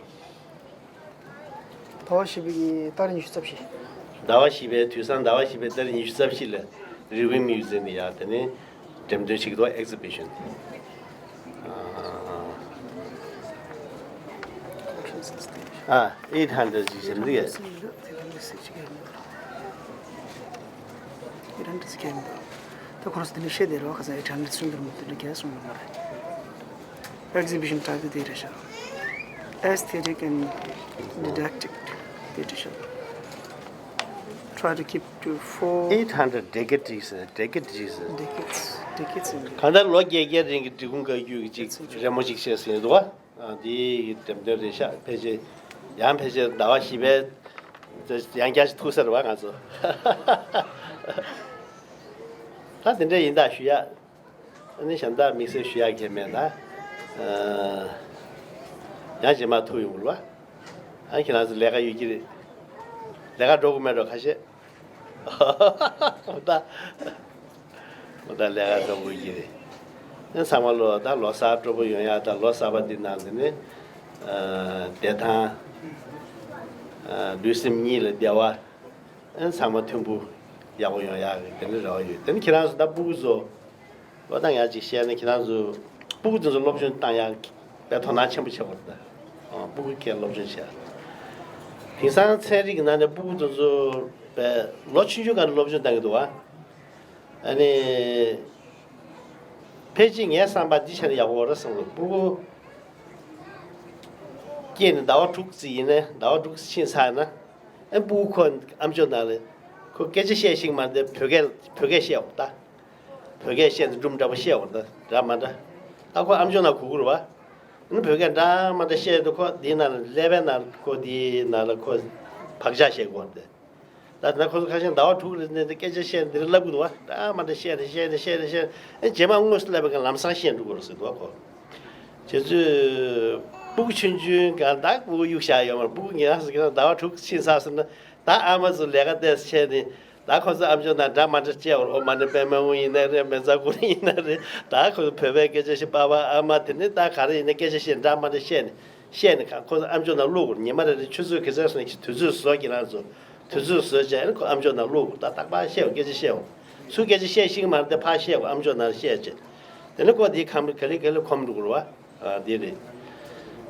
ཟླ་བ་བཞི་པའི་ཏ་རིག་ཉི་ཤུ་རྩ་བཞི། ཟླ་བ་བཞི་པའི་དུས་བཟང་ཟླ་བ་བཞི་པའི་ཏ་རིག་ཉི་ཤུ་རྩ་བཞི་ལ་རི་ཝིང་མིའུ་ཛི་ཡམ་ནས་ཡར་དེ་ནས་འགྲེམས་སྟོན་བྱེད་ཀྱི་འདུག exhibition། ཨ། eight hundred ཅིག་ཟེར་འདུག་ཡ། ད་ཁོ་རང་ཚོ་དེ་འདྲ་བཤད་བསྡད་རོགས་ཁ་སང་eight hundred གསུང་གི་རེད་མོད། དེ་འདྲ་རྒྱལ་གསུང་གི་མ་རེད། Exhibition type དེ་རེད་ཤག Aesthetic and didactic དེ་རེད་ཤག Try to keep to four eight hundred decades decades decades decades གང་ལྟར་ལོ་བརྒྱད་བརྒྱད་རིང་གི་འབྲི་གུང་བཀའ་བརྒྱུད་ཀྱི་ཅིག་རི་མོ་ཅིག་བཤད་ཟིན་འདུག་བ། འདིའི་འགྲེམས་སྟོན་རེད་ཤག་ཕལ་ཆེར་ཡང་ཕལ་ཆེར་ཟླ་བ་བཞི་པའི་ཡང་བསྐྱར་ཞིག་ཐུག་ས་རེད་བ་ང་ཚོ། ད་དེ་འདྲ་ཡིན་ད་ཞུ་ཡ། ཨ་ནི་གཞན་དག་དམིགས་བསལ་ཞུ་ཡག་གང་མེད་ད། ཡང་རྗེས་མ་ཐུག་ཡོང་དགོས་ལ། ཨ་ཁྱེད་རང་ཚོ་ལས་ཀ་ཡོད་ཀྱི་རེད། ལས་ཀ་འགྲོ་དགོས་མེད་འགྲོ་ཁ་ཤས། འོ་ད། འོ་ད་ལས་ཀ་འགྲོ་དགོས་ཀྱི་རེད། ཨ་ཚང་མ་ལོ་ད་ལོ་གསར་སྤྲོ་པོ་ཡོང་ཡག་དང་ལོ་གསར་པ་འདི་ནང་དེ་ནས། བདེ་ཐང་། ལུས་སེམས་གཉིས་ལ་བདེ་བ། ཨ་ཚང་མ་མཐུན་པོ་ཡག་པོ་ཡོང་ཡག་གི་དེ་ནས་རེ་བ་ཡོད། དེ་ནས་ཁྱེད་རང་ཚོ་ད་སྤུ་གུ་ཚོ། ལོ་ད་ཡང་ཅིག་བཤད་ན་ཁྱེད་རང་ཚོ་སྤུ་གུ་དེ་ཚོ་སློབ་སྦྱོང་བཏང་ཡག་དཔེ་དོ་སྣང་ཆེན་པོ་བྱེད་དགོས་རེད་ད། ཨ་སྤུ་གུ་ཁྱེད་སློབ་སྦྱོང་བྱས། དེང་སང་ཚན་རིག་གི་ནང་ནས་སྤུ་གུ་དེ་ཚོ་དཔེ་ལོ་ཆུང་ཆུང་སྒང་ནས་སློབ་སྦྱོང་བཏང་གི་འདུག་བ། ཨ་ནི། ཕལ་ཆེར་ངའི་བསམ་པ་འདི་བྱས་ན་ཡག་པོ་རེད་བསམ་གི་འདུག་སྤུ་གུ་སྐྱེས་ནས་ཟླ་བ་དྲུག་ཙམ་ཡིན་ན་ཟླ་བ་དྲུག་ཙམ་ཕྱིན་ཚར་ན། ཨ་སྤུ་གུ་ཁོ་ཨམ་ཅོག་ནང་ལ་ཁོ་སྐད་ཆ་བཤད་ཤེས་ཀྱི་མ་རེད་དེ། བོད་སྐད་བོད་སྐད་བཤད་འོང་ད། བོད་སྐད་བཤད་དེ་འབྲུམ་འདྲ་པོ་བཤད་འོང་ད་འདྲ་མ་འདྲ། ད་ཁོ་ཨམ་ཅོག་ནང་གོ་གི་རེད་བ། ཨ་ནི་བོད་སྐད་འདྲ་མ་འདྲ་བཤད་དུས་ཁོ་འདིའི་ནང་ལ་ཀླད་པའི་ནང་ཁོ་འདིའི་ནང་ལ་ཁོ་བག་ཆགས་བཞག་གི་འོང་ད། ད་དེ་ན་ཁོ་ཚོ་ཁ་ཤས་ཟླ་བ་དྲུག་རེ་ནས་སྐད་ཆ་བཤད་འདི་རེ་ལབ་གི་འདུག་བ། འདྲ་མ་འདྲ་བཤད་ནས་བཤད་ནས་བཤད་ནས་བཤད་ནས་ཨ་རྗེས་མ་དངོས་སུ་ལབ་པའི་སྒང་ལམ་སང་བཤད་འགྲོ་གི་རེད་ཟེར་འདུག་བ་ཁོ། བྱེད་ཚུལ། སྤུ་གུ་ཆུང་ཆུང་སྒང་ད་སྤུ་གུ་གཡུག་བཞག་ཡོད་མ་རེད། སྤུ་གུ་ཉལ་སོང་གི་ན་ཟླ་བ་དྲུག་ཕྱིན་ཚར་སོང་ན་ད་ཨ་མ་ཚོ་ལས་ཀ་ཏོག་ཙམ་བྱས་ནས། ད་ཁོ་ཚོ་ཨམ་ཅོག་ནང་འདྲ་མ་འདྲ་བཤད་འོང་། ཨོ་མ་ཎི་པདྨེ་ཧཱུྃ་ཡིན་ན་རེད། མེ་བཙའ་ཀུ་རུ་ཡིན་ན་རེད། ད་ཁོ་ཚོ་བོད་པའི་སྐད་ཆ་བཤད། པ་པ་ཨ་མ་དེ་ནས་ད་ག་རེ་ཡིན་ན་སྐད་ཆ་བཤད་འདྲ་མ་འདྲ་བཤད་ནས་བཤད་ནས་ཁོ་ཚོ་ཨམ་ཅོག་ནང་བླུག་དགོས། ཉི་མ་རེ་རེ་ཆུ་ཚོད་ག་ཚོད་སོང་ན་དུས་ཚོད་བཟོ། ཁྱེད་རང་ཚོ་དུས་ཚོད་བཟོས་བྱས་ཁོ་ཨམ་ཅོག་ནང་བླུག་དགོས། ད་རྟག་པར་བཤད་དགོས། སྐད་ཆ་བཤད་དགོས། སུ་སྐད་ཆ་བཤད་ཤེས་ཀྱི་མ་རེད་དེ་ཕར་བཤད་དགོས། ཨམ་ཅོག་ནང་བཤད་བྱས། དེ་ནས་ཁོ་དེའི་ཁམས་ག་ལེ་ག་ལེ་ཁོམ་འགྲོ་དགོས་རེད་བ། ཨ་དེ་རེད།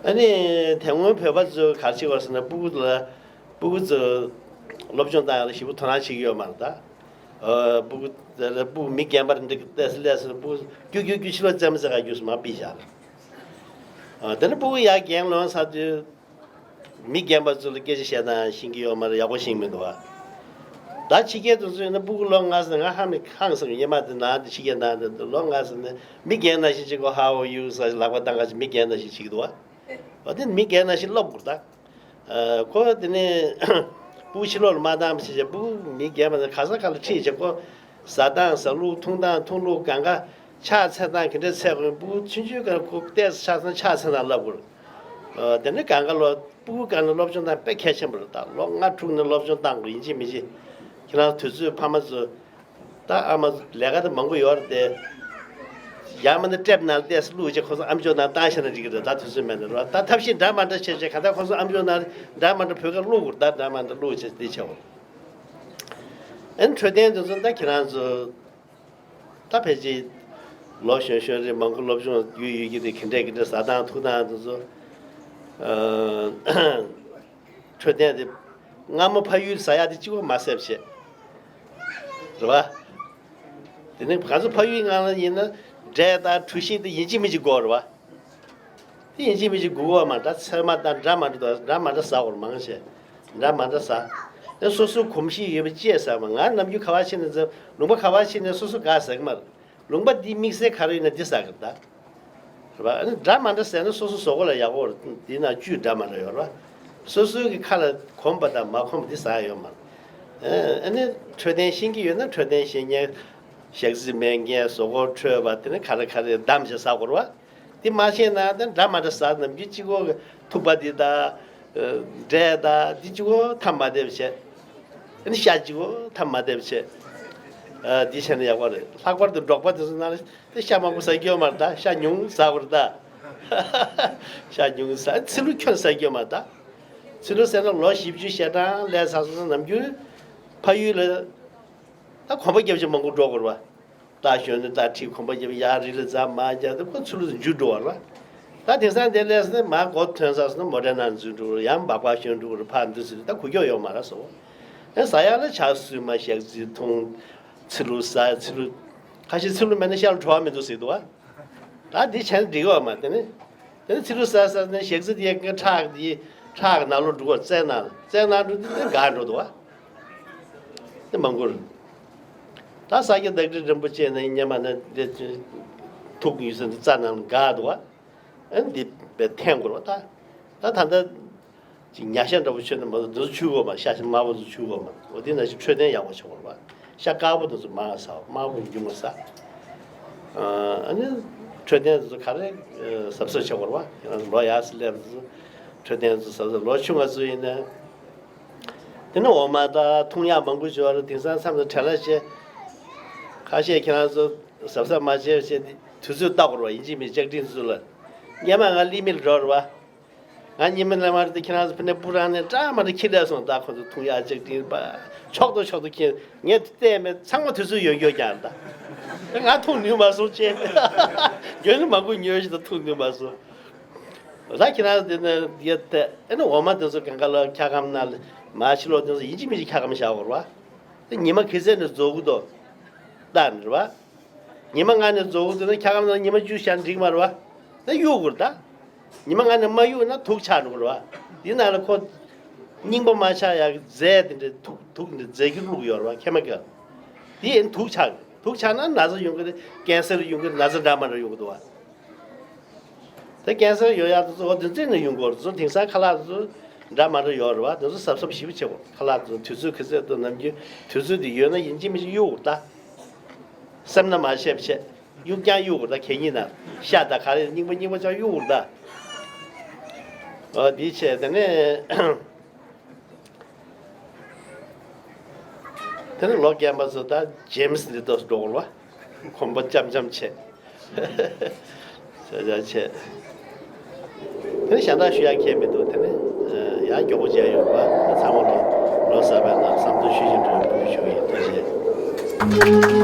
ཨ་ནི་དེ་སྔོན་བོད་པ་ཚོས་ག་རེ་བྱེད་པ་ཟེར་ན་སྤུ་གུ་ལ། སྤུ་གུ་ཚོ་སློབ་སྦྱོང་བཏང་ཡག་ལ་ཞེ་པོ་དོ་སྣང་བྱེད་ཀྱི་ཡོད་མ་རེད་ད། ཨ་སྤུ་གུ་དེ་ལ་སྤུ་གུ་མི་རྒན་པ་རེ་འདྲ་ལྟས་སུ་ལས་སུ་སྤུ་གུ་རྒྱུག་རྒྱུག་རྒྱུག་ཕྱི་ལོགས་རྩེད་མོ་རྩེ་ག་རྒྱུགས་སུ་མར་ཕུད་བཞག་ཨ་དེ་ནས་སྤུ་གུ་ཡར་རྒན་ལོན་ཚར་དུས་མི་རྒན་པ་ཚོ་ལ་སྐད་ཆ་བཤད་སྟངས་ཤེས་ཀྱི་ཡོད་མ་རེད། ཡག་པོ་ཤེས་ཀྱི་མི་འདུག་བ། ད་ཕྱི་རྒྱལ་དུ་ཚོ་ཡིན་ན་སྤུ་གུ་ལོ་ལྔ་ཙམ། ང་ཧ་མི་ཧང་སང་། ཉི་མ་དེ་ནང་དེ་ཕྱི་རྒྱལ་ནང་དེ་ལོ་ལྔ་ཙམ་ནས་མི་རྒན་ནང་བཞིན་གཅིག་གོ How are you ཟེར་ལག་པ་བཏང་ག་ཅིག་མི་རྒན་ནང་བཞིན་བྱེད་ཀྱི་འདུག་བ། འོ་དེ་མི་རྒན་ནང་བཞིན་སློབ་དགོས་ད། ཨ་ཁོ་དེ་ནས་སྤུ་གུ་ཕྱི་ལོགས་ལ་མ་བཏང་བ་བྱས་བྱས་སྤུ་གུ་མི་རྒན་པ་ནས་ག་ས་ག་ལ་ཁྲིད་བྱས་ཁོ་ཟ་སྟངས་ཟ་ལུགས། འཐུང་སྟངས་འཐུང་ལུགས། གང་ག་ཕྱག་འཚལ་སྟངས་ག་འདྲ་འཚལ་དགོས། སྤུ་གུ་ཆུང་ཆུང་སྒང་ཁོ་ཏོག་ཙམ་ཆ་ཚང་ཕྱག་འཚལ་སྟངས་བསླབ་དགོས། ཨ་དེ་ནས་གང་ག་ལོ་སྤུ་གུ་སྒང་ནས་སློབ་སྦྱོང་སྟངས་དཔེ་གལ་ཆེན་པོ་རེད་ད། ལོ་ལྔ་དྲུག་ནས་སློབ་སྦྱོང་བཏང་དགོས། ཡིན་གཅིག་མིན་གཅིག་ཁྱེད་རང་དུས་ཚོད་ཕ་མ་ཚོ། ད་ཨ་མ་ལས་ཀ་དེ་མང་པོ་ཡོད་རེད་དེ། ཡང་མིན་ན་ཊེབ་ནང་ལ་ཏོག་ཙམ་བླུགས་བྱས་ཁོ་ཚོ་ཨམ་ཅོག་ནང་བཏང་བཞག་ན་འགྲིག་གི་རེད། ད་དུས་ཚོད་མེད་ན་རེད་བ། ད་ཐབས་ཤེས་འདྲ་མ་འདྲ་བྱས་བྱས་གང་ལྟར་ཁོ་ཚོ་ཨམ་ཅོག་ནང་འདྲ་མ་འདྲ་བོད་སྐད་བླུག་དགོས་རེད། ད་འདྲ་མ་འདྲ་བླུགས་བྱས་དེ་བྱས་འོང་། ཨ་ནི་འཕྲོད་བསྟེན་དེ་ཚོ་ད་ཁྱེད་རང་ཚོ་ད་ཕལ་ཆེར་ལོ་གཞོན་གཞོན་རེད། མང་པོ་སློབ་སྦྱོང་ཡོད་ཡོད་ཀྱི་རེད། ག་འདྲས་ག་འདྲས་ཟ་སྟངས་འཐུང་སྟངས་དེ་ཚོ། ཨ། འཕྲོད་བསྟེན་དེ་སྔ་མོ་ཕ་ཡུལ་ཟ་ཡག་དེ་གཅིག་པོ་མ་བསླེབས་བྱས། རེད་བ། དེ་ནས་ང་ཚོ་ཕ་ཡུལ་ནང་ལ་ཡིན་ན་འབྲས་དང་གྲོ་ཞིབ་དེ་ཡིན་གཅིག་མིན་གཅིག་དགོས་རེད་བ། དེ་ཡིན་གཅིག་མིན་གཅིག་དགོས་པ་མ་འདྲ། ཚལ་མ་དང་འདྲ་མ་འདྲ་དང་འདྲ་མ་འདྲ་ཟ་དགོས་རེད། མང་ཆེ་འདྲ་མ་འདྲ་ཟ། དེ་སོ་སོའི་གོམས་གཤིས་ཡོད་པ་ཅེས་ཟེར་མ། ང་ནམ་རྒྱུན་ཁ་པར་ཕྱིན་ནས་ཟེར། ལུང་པ་ག་པར་ཕྱིན་ནས་སོ་སོ་ག་ཟེར་གི་མ་རེད། ལུང་པ་འདི་དམིགས་བསལ་ག་རེ་ཡིན་ན་འདི་ཟ་གི་རེད་ད། རེད་པ། ཨ་ནི་འདྲ་མ་འདྲ་ཟེར་ན་སོ་སོ་བཟོ་གོ་ལ་ཡག་པོ་རེད། འདི་ན་བཅུད་འདྲ་མ་འདྲ་ཡོད་རེད་པ། སོ་སོའི་གི་ཁ་ལ་གོམས་པ་དང་མ་གོམས་པ་འདི་ཟ་ཡ་ཡོད་མ་རེད། ཨ་ནི་འཕྲོད་བསྟེན་ཤེས་ཀྱི་ཡོད་ན་འཕྲོད་བསྟེན་ཤེས་མཁན། ཞག་རྩི་མེད་མཁན། གཟུགས་པོ་འཕྲོད་པ། དེ་ནི་ག་རེ་ག་རེ་བསྡམས་བྱས་ཟ་དགོས་རེད་པ། དེ་མ་ཤེས་ན་ད་འདྲ་མ་འདྲ་ཟ། ནམ་རྒྱུན་གཅིག་པོ་ཐུག་པ་འདི་དང་། འབྲས་དང་འདི་གཅིག་པོ་ཐབས་མ་བདེ་བ་བྱས། ཨ་ནི་ཤ་གཅིག་པོ་ཐབས་མ་བདེ་བ་བྱས། ཨ། འདི་བྱས་ན་ཡག་པོ་རེད། ལྷག་པར་དུ་འབྲོག་པ་དེ་ཚོ་ནང་ལ་དེ་ཤ་མང་པོ་ཟ་རྒྱུ་ཡོད་མ་རེད་ད། ཤ་ཉུང་ཟ་དགོས་རེད་ད། ཤ་ཉུང་ཟ། ཚི་ལུ་ཁྱོན་ཟ་རྒྱུ་ཡོད་མ་རེད་ད། ཚི་ལུ་ཟེར་ན་ལོ་བཞི་བཅུ་ཞེ་གྲངས་སླེབས་ཚར་སོང་ན་ནམ་རྒྱུན་ཕ་ཡུལ་ལ་ད་གོམ་པ་རྒྱབ་བྱས་མང་པོ་འགྲོ་དགོས་རེད་པ། རྟ་ཞོན་ནས་རྟ་ཁྲིད། གོམ་པ་རྒྱབ། ཡར་རི་ལ་འཛེགས། མར་འཛེགས། དེ་ཁོ་ཚུར་འཇུ་འགྲོ་བ་རེད་པ། ད་དེང་སང་དེ་སླེབས་སོང་ན་མར་མགོ་ཐོན་ཚར་སོང་ན་མོ་ཊའི་ནང་འཛུལ་འགྲོ་གི་རེད། ཡང་སྦག་སྦག་ཞོན་འགྲོ་གི་རེད། ཕར་འདུག་ཟེར་དུས་ད་གོ་སྐབས་ཡོད་མ་རེད་ཟེར། ཨེ། ཟ་ཡག་ལ་ཇ་སྲུབས་མ། ཞག་རྩི་འཐུང་། ཚི་ལུ་ཟ། ཚི་ལུ། ཁ་ཤས་ཚི་ལུ་མེད་ན་ཤ་ལ་བྲོ་བ་མི་འདུག་ཟེར་འདུག་པ། ད་འདི་བྱས་ན་འགྲིག་གི་ཡོད་མ་རེད། དེ་ནི། དེ་ནི་ཚི་ལུ་ཟ་ཟ་ནས་ཞག་རྩི་དེ་ཁྲག་དེ་ཁྲག་ནང་ལོགས་འགྲོ་གི་རེད། རྩའི་ནང་ལ། རྩའི་ནང་འགྲོ་དུས་དེ་འགག་འགྲོ་འདུག་པ། དེ་མང་པོ་རེད། ད་ས་སྐྱ་བདག་ཁྲི་རིན་པོ་ཆེ་ནས་སྔོན་མ་ནས་དེ་ཐུག་ཡོད་ས་འདི་རྩ་ནང་ལ་འགག་འདུག་པ། ཨ་ནི་འདི་བས་འཐེན་དགོས་རེད་པ། ད་ད་ད་ལྟ་ཅིག་ཉ་ཤ་འདྲ་པོ་མཆོད་ན་མ་གཏོགས་འདི་ཚོ་མཆོད་དགོས་མ། ཤ་ཤ་དམར་པོ་ཚོ་མཆོད་དགོས་མ། འོ་དེ་ནང་བཞིན་འཕྲོད་བསྟེན་ཡག་པོ་བྱེད་དགོས་རེད་པ། ཤ་དཀར་པོ་དེ་ཚོ་མར་ཟ། དམར་པོ་རྒྱུན་མ་ཟ། ཨ་ནི་འཕྲོད་བསྟེན་དེ་ཚོ་ག་རེ་གཟབ་གཟབ་བྱེད་དགོས་རེད་པ། ཁྱེད་རང་ཚོ་ལོ་ཡར་སེ་སླེབས་དེ་ཚོ་འཕྲོད་བསྟེན་དེ་ཚོ་གཟབ་གཟབ། ལོ་ཆུང་བ་ཚོ་ཡིན་ན། དེ་ནི་འོ་མ་དང་འཐུང་ཡག་མང་པོ་ཡོད་རེད། དེང་སང་མཚམས་དང་བྲེལ་བ་ཆེ། ཁ་ཤས་ཁྱེད་རང་ཚོ་གཟབ་གཟབ་མ་བྱས་བྱས་ཏེ་དུས་ཚོད་ལྟ་དགོས་རེད་པ། ཡིན་གཅིག་མིན་གཅིག་ལྕགས་ཀྲིན་ཚོ་ལ། སྔོན་མ་ང་ལི་མི་ལ་འགྲོ་རེད་པ། ང་ཉི་མ་ལ་མར་དེ་ཁྱེད་རང་ཚོ་ཕ་ནས་སྤུ་རང་ནས་འདྲ་མ་འདྲ་ཁྱེར་སླེབས་སོང་། ད་ཁོ་ཚོ་འཐུང་ཡག་ལྕགས་ཀྲིན་པ་ཕྱོགས་དང་ཕྱོགས་ཏུ་ཁྱེར། ངས་བལྟས་མེད། ཚང་མ་དུས་ཚོད་ཡོལ་ཡོལ་རྐྱང་ད། ང་འཐུང་ནུས་མ་སོང་ཅེས། རྒྱུན་ནས་མང་པོ་ཉོས་ཤིག་ད་འཐུང་ནུས་མ་སོང་། ད་ཁྱེད་རང་དེ་ནས་ཡ་དེ་ཨེ་ནི་འོ་མ་དེ་ཚོ་གང་ག་ལ་འཁྱག་སྒམ་ནང་ལ་མར་ཕྱི་ལོགས་དེ་ཚོ་ཡིན་གཅིག་མིན་གཅིག་འཁྱག་སྒམ་བཞག་དགོས་རེད་པ། དེ་ཉི་མ་ག་ཚོད་ནས་རྫོགས་གི་འདུག་ལྟ་ནི་རེད་པ། ཉི་མ་ལྔ་ནས་རྫོགས་གི་འདུག་ན་འཁྱག་སྒམ་ནང་ཉི་མ་བཅུ་བཞག་ན་འགྲིག་མ་རེད་པ། ད་གཡུག་དགོས་རེད་ད། ཉི་མ་ལྔ་ནས་མ་གཡུག་ན་དུག་ཆགས་འགྲོ་གི་རེད་པ། དེ་ནང་ལ་ཁོ་རྙིང་པ་མ་ཆགས་ཡག་རྫས་དེ་འདྲ་དུག་དུག་འདྲ་རྫས་འགྱུར་བླུགས་ཡོད་རེད་པ། ཁེ་མི་ཀལ། དེ་ཡིན་དུག་ཆགས། དུག་ཆགས་ན་ན་ཚ་ཡོང་གི་རེད། ཀན་སར་ཡོང་གི་རེད། ན་ཚ་འདྲ་མ་འདྲ་ཡོང་གི་འདུག་པ། དེ་ཀན་སར་ཡོང་ཡག་དེ་ཚོ་འོ་དེ་ཚོ་ནས་ཡོང་གི་ཡོད་རེད། དེང་སང་ཁ་ལག་དེ་ཚོ་འདྲ་མ་འདྲ་ཡོད་རེད་པ། དེ་ཚོ་གཟབ་གཟབ་ཞིབ་པོ་བྱེད་དགོས། ཁ་ལག་དེ་ཚོ་དུས་ཚོད་ག་ཚོད་དང་ནམ་རྒྱུན་དུས་ཚོད་དེ་ཡོད་ན་ཡིན་གཅིག་མིན་གཅིག་གཡུག་དགོས་རེད་ད། སེམས་ན་མ་བྱས་བྱས། གཡུག་ཀྱང་གཡུག་དགོས་རེད་ད། གད་སྙིགས་ནང་ཤ་དང་ག་རེ་རྙིང་པ་རྙིང་པ་ཅང་གཡུག་དགོས་རེད་ད། འོ་དེ་བྱས། དེ་ནས། དེ་ནས་ལོ་རྒན་པ་ཚོ་ད་ཇེམ་སི་འདི་ཏོག་འགྲོ་དགོས་པ། གོམ་པ་འཇམ་འཇམ་བྱས། ཆ་ཆ་བྱས། དེ་ནས་ཞལ་འདག་ཞུ་ཡག་ཁྱད་མི་འདུག་དེ་ནས་ཡང་མགྱོགས་པོ་མཇལ་ཡོང་བ། ཚང་མ་ལོ་ལོ་གསར་པའི་ནང་བསམ་དོན་ཤུགས་ཆེན་འགྲུབ་པའི་ཞུ་ཡིན། ཐུགས་རྗེ་ཆེ།